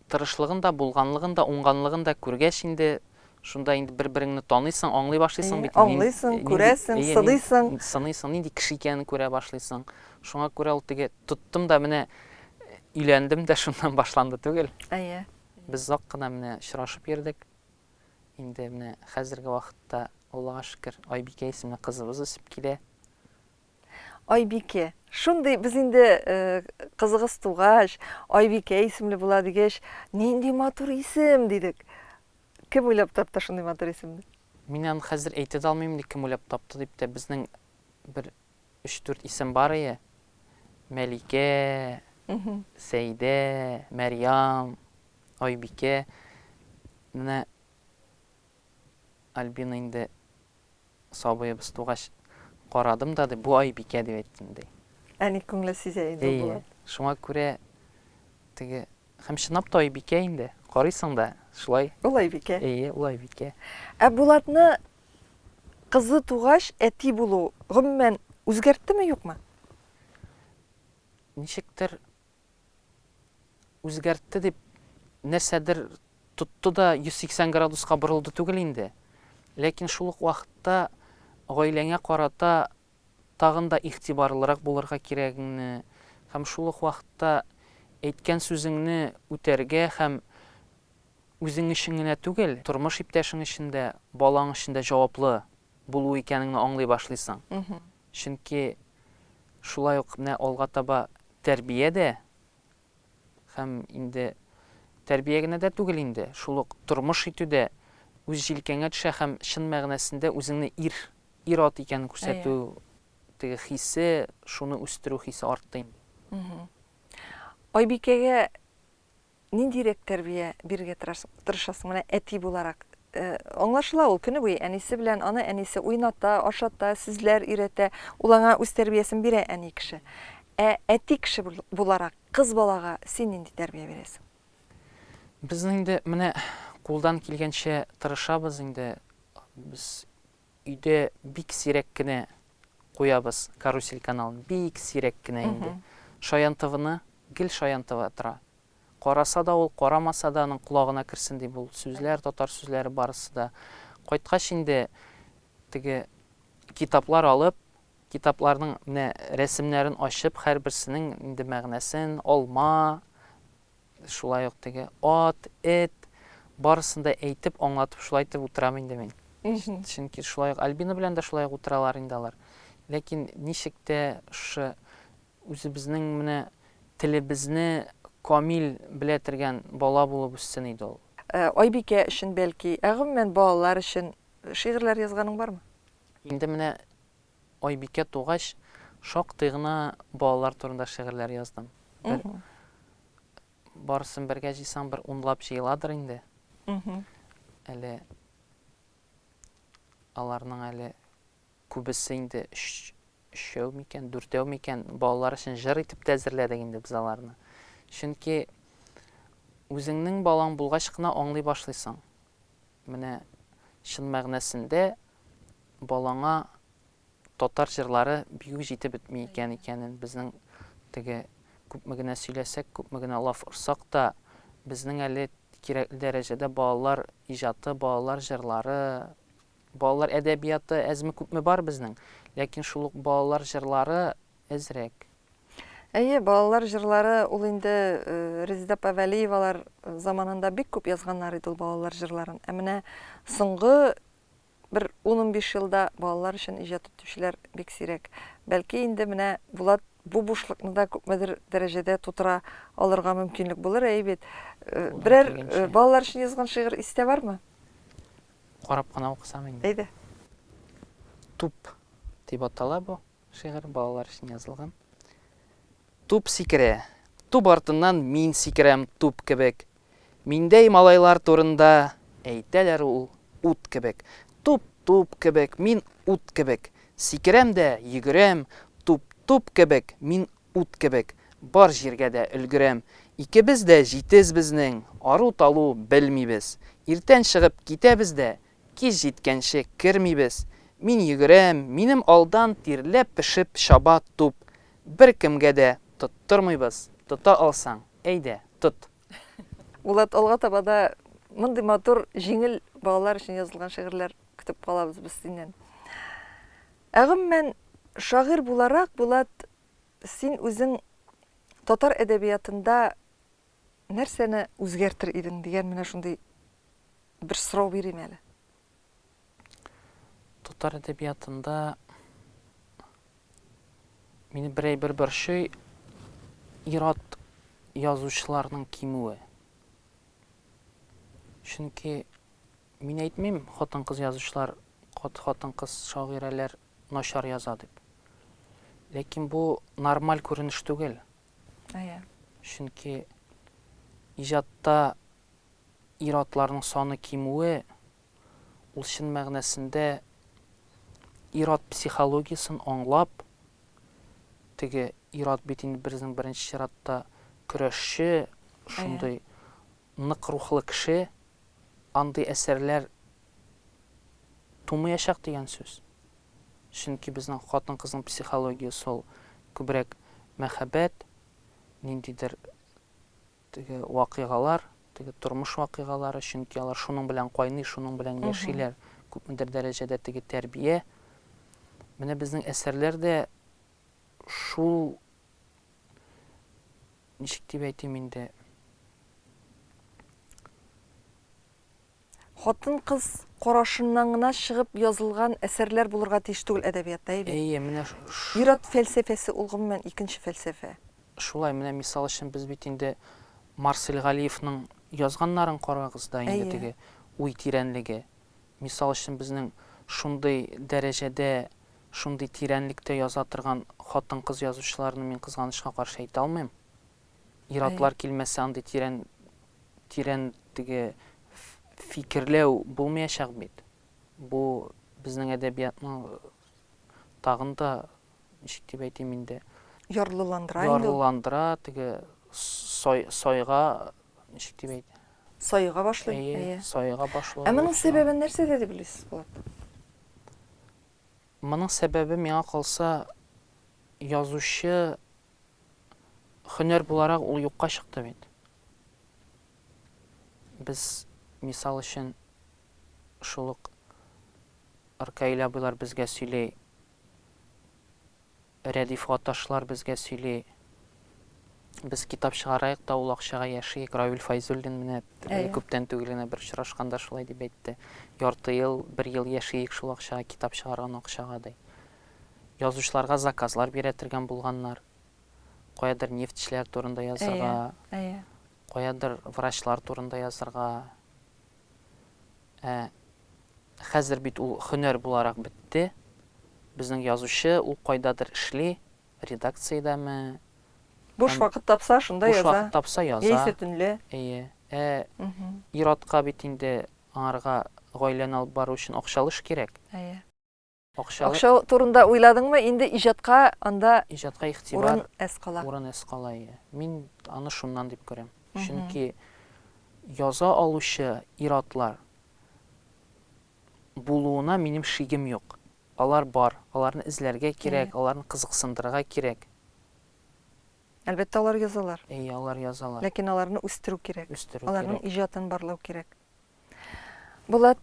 Тырышлыгын да, булганлыгын да, уңганлыгын да күргәч инде, шунда инде бер-береңне таныйсың, аңлый башлыйсың бит. Аңлыйсың, күрәсең, сыныйсың. Сыныйсың, нинди кеше икәнен күрә башлыйсың. Шуңа күрә ул теге тоттым да менә өйләндем дә шуннан башланды түгел. Әйе. Без озак кына менә очрашып йөрдек. Инде менә хәзерге вакытта, Аллага шөкер, Айбикә исемле кызыбыз үсеп килә. Айбикә. Шундый без инде кызыгыз тугач, Айбикә исемле була дигәч, нинди матур исем, дидек. Кем уйлап тапты шундый матур исемне? Мин аны хәзер әйтә дә алмыйм инде кем уйлап тапты дип тә. Безнең бер өч-дүрт исем бар ие. Мәликә, Сәйдә, Мәрьям, Айбикә. Менә Альбина инде Сабыебыз тугач, карадым да, ди, бу Айбикә дип әйттем, ди. Әни күңеле сизә инде ул Булат. Әйе, шуңа күрә теге, һәм чынлап та Айбикә инде, карыйсың да, шулай. Ул Айбикә. Әйе, ул Айбикә. Ә Булатны кызы тугач, әти булу, гомумән, үзгәрттеме, юкмы? Ничектер үзгәртте дип, нәрсәдер тотты да 180 градуска борылды түгел инде. Ләкин шул ук вакытта гаиләңә карата тагын да игътибарлырак булырга кирәгеңне һәм шул ук вакытта әйткән сүзеңне үтәргә һәм үзең өчен генә түгел, тормыш иптәшең өчен дә, балаң өчен дә җаваплы булу икәнеңне аңлый башлыйсың. Чөнки шулай ук менә алга таба тәрбия дә һәм инде тәрбия генә дә түгел инде, шул ук тормыш итү дә үз җилкәңә төшә һәм чын мәгънәсендә үзеңне ир, ир-ат икәнен күрсәтү теге хисе, шуны үстерү хисе артты инде. Айбикәгә Ниндирәк тәрбия бирергә тырышасың, менә әти буларак? Аңлашыла, ул көне буе әнисе белән, аны әнисе уйната, ашата, сүзләр өйрәтә, ул аңа үз тәрбиясен бирә әни кеше. Ә әти кеше буларак, кыз балага син нинди тәрбия бирәсең? Без инде менә кулдан килгәнчә тырышабыз инде. Без өйдә бик сирәк кенә куябыз Карусель каналын, бик сирәк кенә инде. Шаян ТВны гел Шаян ТВ тора. Караса да ул, карамаса да аның колагына керсен дип ул сүзләр, татар сүзләре барысы да. Кайткач инде теге китаплар алып, китапларның менә рәсемнәрен ачып, һәрберсенең инде мәгънәсен, алма, шулай ук теге ат, эт, барысын да әйтеп, аңлатып шулай итеп утырам инде мин. Чөнки шулай ук Альбина белән дә шулай ук утыралар инде алар. Ләкин ничек тә шушы үзебезнең менә телебезне камил белә тергән бала булып үссен иде ул. Айбикә өчен бәлки, ә гомумән балалар өчен шигырьләр язганың бармы? Инде менә Айбикә тугач, шактый гына балалар турында шигырьләр яздым. Бер барысын бергә җыйсаң, бер унлап җыеладыр инде. Әле аларның әле күбесе инде өчәү микән, дүртәү микән, балалар өчен җыр итеп тә әзерләдек инде без аларны. Чөнки үзеңнең балаң булгач кына аңлый башлыйсың. Менә чын мәгънәсендә балаңа татар җырлары бик үк җитеп бетми икән икәнен, безнең теге күпме генә сөйләсәк, күпме генә лаф орсак та, безнең әле кирәкле дәрәҗәдә балалар иҗаты, балалар җырлары, балалар әдәбияты әзме-күпме бар безнең, ләкин шул ук балалар җырлары әзрәк. Әйе, балалар җырлары ул инде Резеда апа Вәлиевалар заманында бик күп язганнар иде ул балалар җырларын. Ә менә соңгы бер ун-унбиш елда балалар өчен иҗат итүчеләр бик сирәк. Бәлки инде менә Булат бу бушлыкны да күпмедер дәрәҗәдә тутыра алырга мөмкинлек булыр, әйе бит? Берәр балалар өчен язган шигырь истә бармы? Карап кына укысам инде. Әйдә. Туп дип атала бу шигырь, балалар өчен язылган. Туп сикерә. Туп артыннан мин сикерәм туп кебек. Миндәй малайлар турында әйтәләр ул ут кебек. Туп туп кебек, мин ут кебек. Сикерәм дә йөгерәм, туп туп кебек, мин ут кебек. Бар җиргә дә өлгерәм. Икебез дә җитез безнең, ару-талу белмибез. Иртән чыгып китәбез дә, кич җиткәнче кермибез. Мин йөгерәм, минем алдан тирләп-пешеп чаба туп. Беркемгә дә тоттырмыйбыз, тота алсаң, әйдә, тот. Булат, алга таба да мондый матур, җиңел балалар өчен язылган шигырьләр көтеп калабыз без синнән. Ә гомумән, шагыйрь буларак, Булат, син үзең татар әдәбиятында нәрсәне үзгәртер идең дигән менә шундый бер сорау бирим әле. Татар әдәбиятында мине бер әйбер борчый, ир-ат язучыларның кимүе. Чөнки мин әйтмим, хатын-кыз язучылар, хатын-кыз шагыйрәләр начар яза дип. Ләкин бу нормаль күренеш түгел. Әйе. Чөнки иҗатта ир-атларның саны кимүе, ул чын мәгънәсендә ир-ат психологиясен аңлап, теге ир-ат бит инде безнең беренче чиратта көрәшче, шундый нык рухлы кеше, андый әсәрләр тумаячак дигән сүз. Чөнки безнең хатын-кызның психологиясе ул күбрәк мәхәббәт, ниндидер Теге вакыйгалар, теге тормыш вакыйгалары, чөнки алар шуның белән кайный, шуның белән яшиләр, күпмедер дәрәҗәдә теге тәрбия. Менә безнең әсәрләр дә шул, ничек дип әйтим инде, Хатын-кыз карашыннан гына чыгып язылган әсәрләр булырга тиеш түгел әдәбиятта, әйе бит? Әйе, менә Ир-ат фәлсәфәсе ул гомумән икенче фәлсәфә. Шулай, менә мисал өчен без бит инде Марсель Галиевның язганнарын карагыз да инде теге уй тирәнлеге. Мисал өчен безнең шундый дәрәҗәдә, шундый тирәнлектә яза торган хатын-кыз язучыларны мин кызганычка каршы әйтә алмыйм. Ир-атлар килмәсә андый тирән тирән теге фикерләү булмаячак бит. Бу безнең әдәбиятны тагын да, ничек дип әйтим инде, Ярлыландыра инде ул. Ярлыландыра, теге сай, сайга, ничек дип әйт. Саега башлый, әйе. Әйе, саега башлый. Ә моның сәбәбе нәрсәдә дип уйлыйсыз, Булат? Моның сәбәбе, миңа калса, язучы Һөнәр буларак ул юкка чыкты бит. Без, мисал өчен, шул ук Ркаил абыйлар безгә сөйли, Рәдиф Гаташлар безгә сөйли. Без китап чыгараек та, ул акчага яшиек. Равил Фәйзуллин менә әле күптән түгел генә бер очрашканда шулай дип әйтте. Ярты ел, бер ел яшиек шул акчага, китап чыгарган акчага, ди. Язучыларга заказлар бирә торган булганнар. Каядыр нефтьчеләр турында язырга, Әйе. каядыр врачлар турында язырга. Ә хәзер бит ул һөнәр буларак бетте. Безнең язучы ул кайдадыр эшли, редакциядәме, Буш вакыт тапса, шунда Буш яза. вакыт тапса, яза. Яисә төнлә. Әйе. Ә ир-атка бит инде аңарга гаиләне алып бару өчен акчалы эш кирәк. Әйе. Акчалы. Акча турында уйладыңмы, инде иҗатка анда Иҗатка игътибар, урын әз кала. Урын әз кала, әйе. Мин аны шуннан дип күрәм. Чөнки яза алучы ир-атлар булуына минем шигем юк. Алар бар, аларны эзләргә кирәк, аларны кызыксындырырга кирәк. Әлбәттә, алар язалар. Әйе, алар язалар. Ләкин аларны үстерү кирәк. Үстерү Аларның кирәк. иҗатын барлау кирәк. Булат,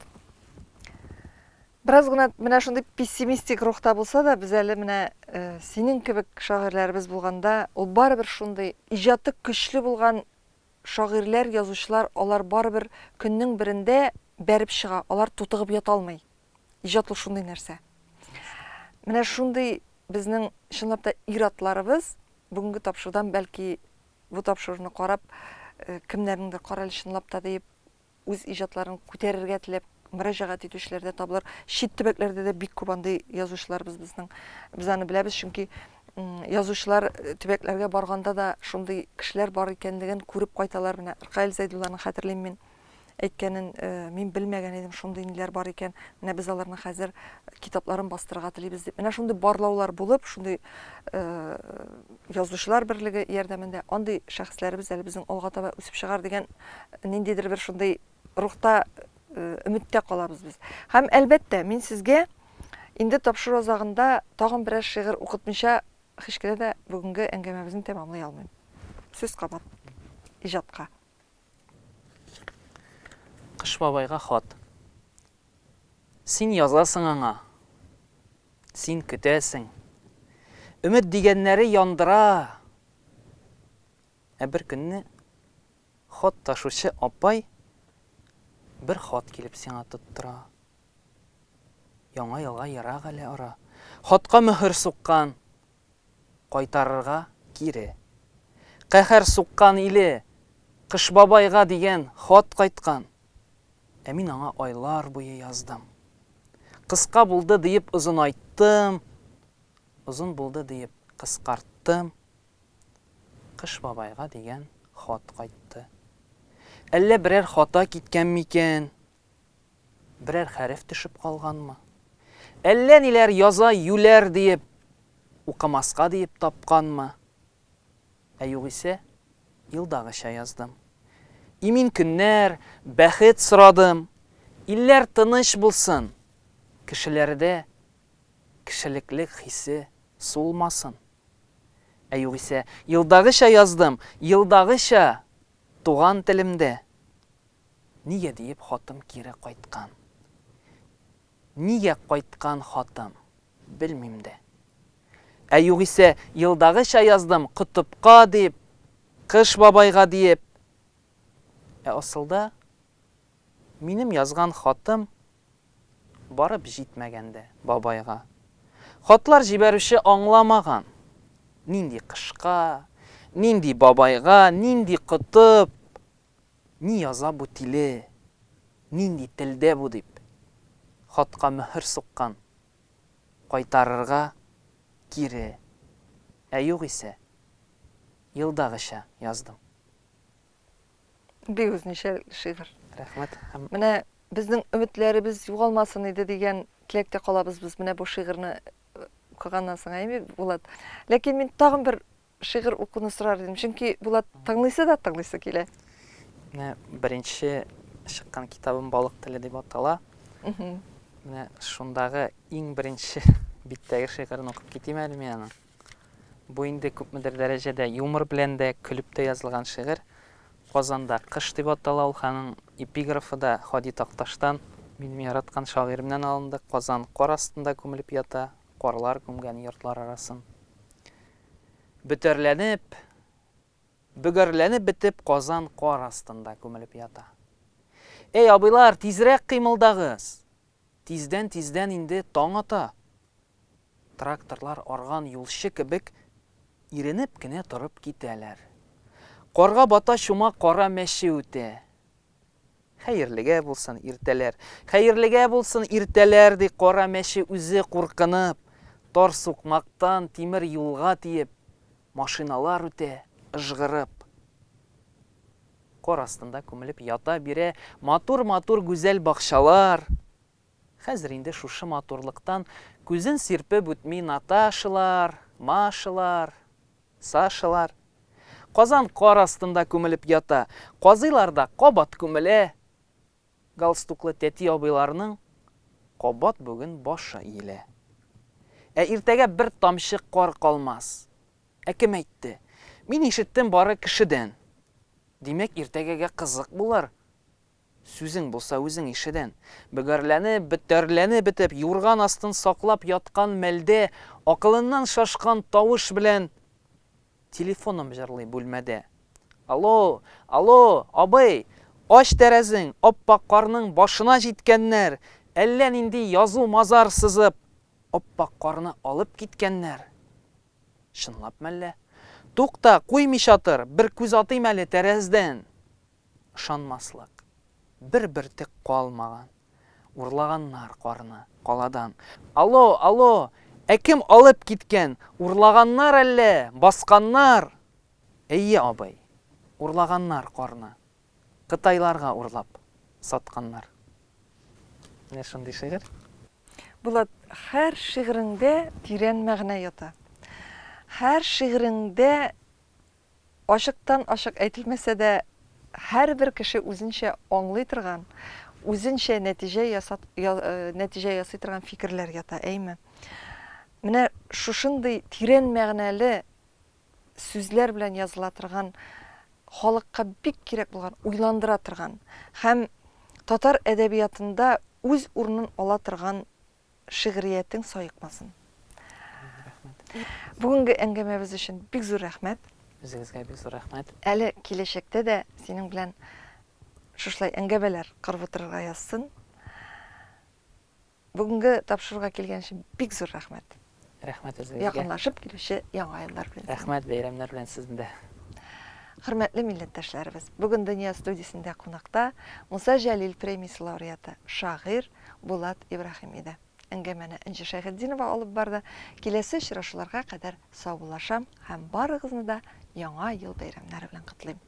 бераз гына менә шундый пессимистик рухта булса да, без әле менә э, синең кебек шагыйрьләребез булганда, ул барыбер шундый иҗаты көчле булган шагыйрьләр, язучылар, алар барыбер көннең берендә бәреп чыга, алар тутыгып ята алмый. Иҗат ул шундый нәрсә. Менә шундый безнең чынлап та ир-атларыбыз бүгенге тапшырудан бәлки бу тапшыруны карап, э, кемнәрнеңдер карале чынлап та диеп үз иҗатларын күтәрергә теләп мөрәҗәгать итүчеләр дә табылыр. Чит төбәкләрдә дә бик күп андый язучыларыбыз безнең. Без аны беләбез, чөнки язучылар э, төбәкләргә барганда да шундый кешеләр бар икәнлеген күреп кайталар. Менә Ркаил Зәйдулланы хәтерлим мин. Әйткәнен мин белмәгән идем, шундый ниләр бар икән, менә без аларның хәзер китапларын бастырырга телибез дип. Менә шундый барлаулар булып, шундый язучылар берлеге ярдәмендә андый шәхесләребез әле безнең алга таба үсеп чыгар дигән ниндидер бер шундый рухта өметтә калабыз без. Һәм әлбәттә, мин сезгә инде тапшыру азагында тагын берәр шигырь укытмыйча һич кенә дә бүгенге әңгәмәбезне тәмамлый алмыйм. Сүз кабат иҗатка. Кыш бабайга хат. Син язасың аңа. Син көтәсең. Өмет дигәннәре яндыра. Ә бер көнне хат ташучы апай бер хат килеп сиңа тоттыра. Яңа елга ерак әле ара. Хатка мөһер суккан. Кайтарырга кире. Каһәр суккан иле, Кыш бабайга дигән хат кайткан. Ә мин аңа айлар буе яздым. Кыска булды диеп озынайттым, озын булды диеп кыскарттым. Кыш бабайга дигән хат кайтты. Әллә берәр хата киткән микән? Берәр хәреф төшеп калганмы? Әллә ниләр яза юләр диеп, укымаска диеп тапканмы? Ә югыйсә, елдагыча яздым. Имин көннәр, бәхет сорадым. Илләр тыныч булсын, кешеләрдә кешелеклек хисе сулмасын. Ә югыйсә, елдагыча яздым, елдагыча туган телемдә. Нигә диеп хатым кире кайткан. Нигә кайткан хатым, белмим дә. Ә югыйсә, елдагыча яздым котыпка дип, Кыш бабайга диеп. Ә асылда, минем язган хатым барып җитмәгән дә бабайга. Хатлар җибәрүче аңламаган, нинди кышка, нинди бабайга, нинди котып, Ни яза бу тиле, нинди телдә бу дип, хатка мөһер суккан, кайтарырга кире, ә югыйсә, елдагыча яздым. Бик үзенчә шигырь. Рәхмәт һәм. Менә безнең өметләребез югалмасын иде дигән теләктә калабыз без менә бу шигырьне укыганнан соң, әйеме, Булат? Ләкин мин тагын бер Шигырь укуны сорар идем, чөнки Булат тыңлыйсы да тыңлыйсы килә. Менә беренче чыккан китабым Балык теле дип атала. Менә шундагы иң беренче биттәге шигырен укып китим әле мин аның. Бу инде күпмедер дәрәҗәдә юмор белән дә, көлеп тә язылган шигырь. Казанда кыш дип атала ул, аның эпиграфы да Һади Такташтан, минем яраткан шагыйремнән алынды. Казан кар астында күмелеп ята, карлар күмгән йортлар арасын. Бөтәрләнеп, бөгәрләнеп бетеп, Казан кар астында күмелеп ята. Әй, абыйлар, тизрәк кыймылдагыз! Тиздән-тиздән инде таң ата. Тракторлар арган юлчы кебек иренеп кенә торып китәләр. Карга бата-чума кара мәче үтә. Хәерлегә булсын, иртәләр! Хәерлегә булсын, иртәләр! ди кара мәче үзе куркынып, тар сукмактан тимер юлга тиеп. Машиналар үтә, ыжгырып. Кар астында күмелеп ята бирә матур-матур гүзәл бакчалар. Хәзер инде шушы матурлыктан күзен сирпеп үтми Наташалар, Машалар, Сашалар. Казан кар астында күмелеп ята, казыйлар да кабат күмелә. Галстуклы тәти абыйларның кабат бүген башы иелә. Ә иртәгә бер тамчы кар калмас. Ә кем әйтте? Мин ишеттем бары кешедән. Димәк, иртәгәгә кызык булыр. Сүзең булса үзең ишедән. Бөгәрләнеп, бөтәрләнеп бетеп, юрган астын саклап яткан мәлдә акылыннан шашкан тавыш белән телефоным җырлый бүлмәдә. Алло, алло, абый, ач тәрәзең, ап-ак карның башына җиткәннәр, әллә нинди язу-мазар сызып, ап-ак карны алып киткәннәр. Чынлап мәллә? Тукта, куймыйча тор, бер күз атыйм әле тәрәздән. Ышанмаслык. Бер бөртек калмаган. Урлаганнар карны каладан. Алло, алло, ә кем алып киткән? Урлаганнар әллә, басканнар? Әйе, абый, урлаганнар карны. Кытайларга урлап сатканнар. Менә шундый шигырь. Булат, һәр шигыреңдә тирән мәгънә ята. Һәр шигыреңдә Ачыктан-ачык әйтелмәсә дә, һәрбер кеше үзенчә аңлый торган, үзенчә нәтиҗә ясат, нәтиҗә ясый торган фикерләр ята, әйме? Менә шушындый тирән мәгънәле сүзләр белән языла торган, халыкка бик кирәк булган, уйландыра торган һәм татар әдәбиятында үз урынын ала торган шигъриятең саекмасын. Рәхмәт. Бүгенге әңгәмәбез өчен бик зур рәхмәт. Үзегезгә бик зур рәхмәт. Әле киләчәктә дә синең белән шушылай әңгәмәләр корып утырырга язсын. Бүгенге тапшыруга килгән өчен бик зур рәхмәт. Рәхмәт үзегезгә. Якынлашып килүче Яңа еллар белән. Рәхмәт, бәйрәмнәр белән сезне дә. Хөрмәтле милләттәшләребез, бүген Дөнья студиясендә кунакта Муса Җәлил премиясе лауреаты, шагыйрь Булат Ибраһим иде. Әңгәмәне Энҗе Шәйхетдинова алып барды. Киләсе очрашуларга кадәр саубуллашам һәм барыгызны да Яңа ел бәйрәмнәре белән котлыйм.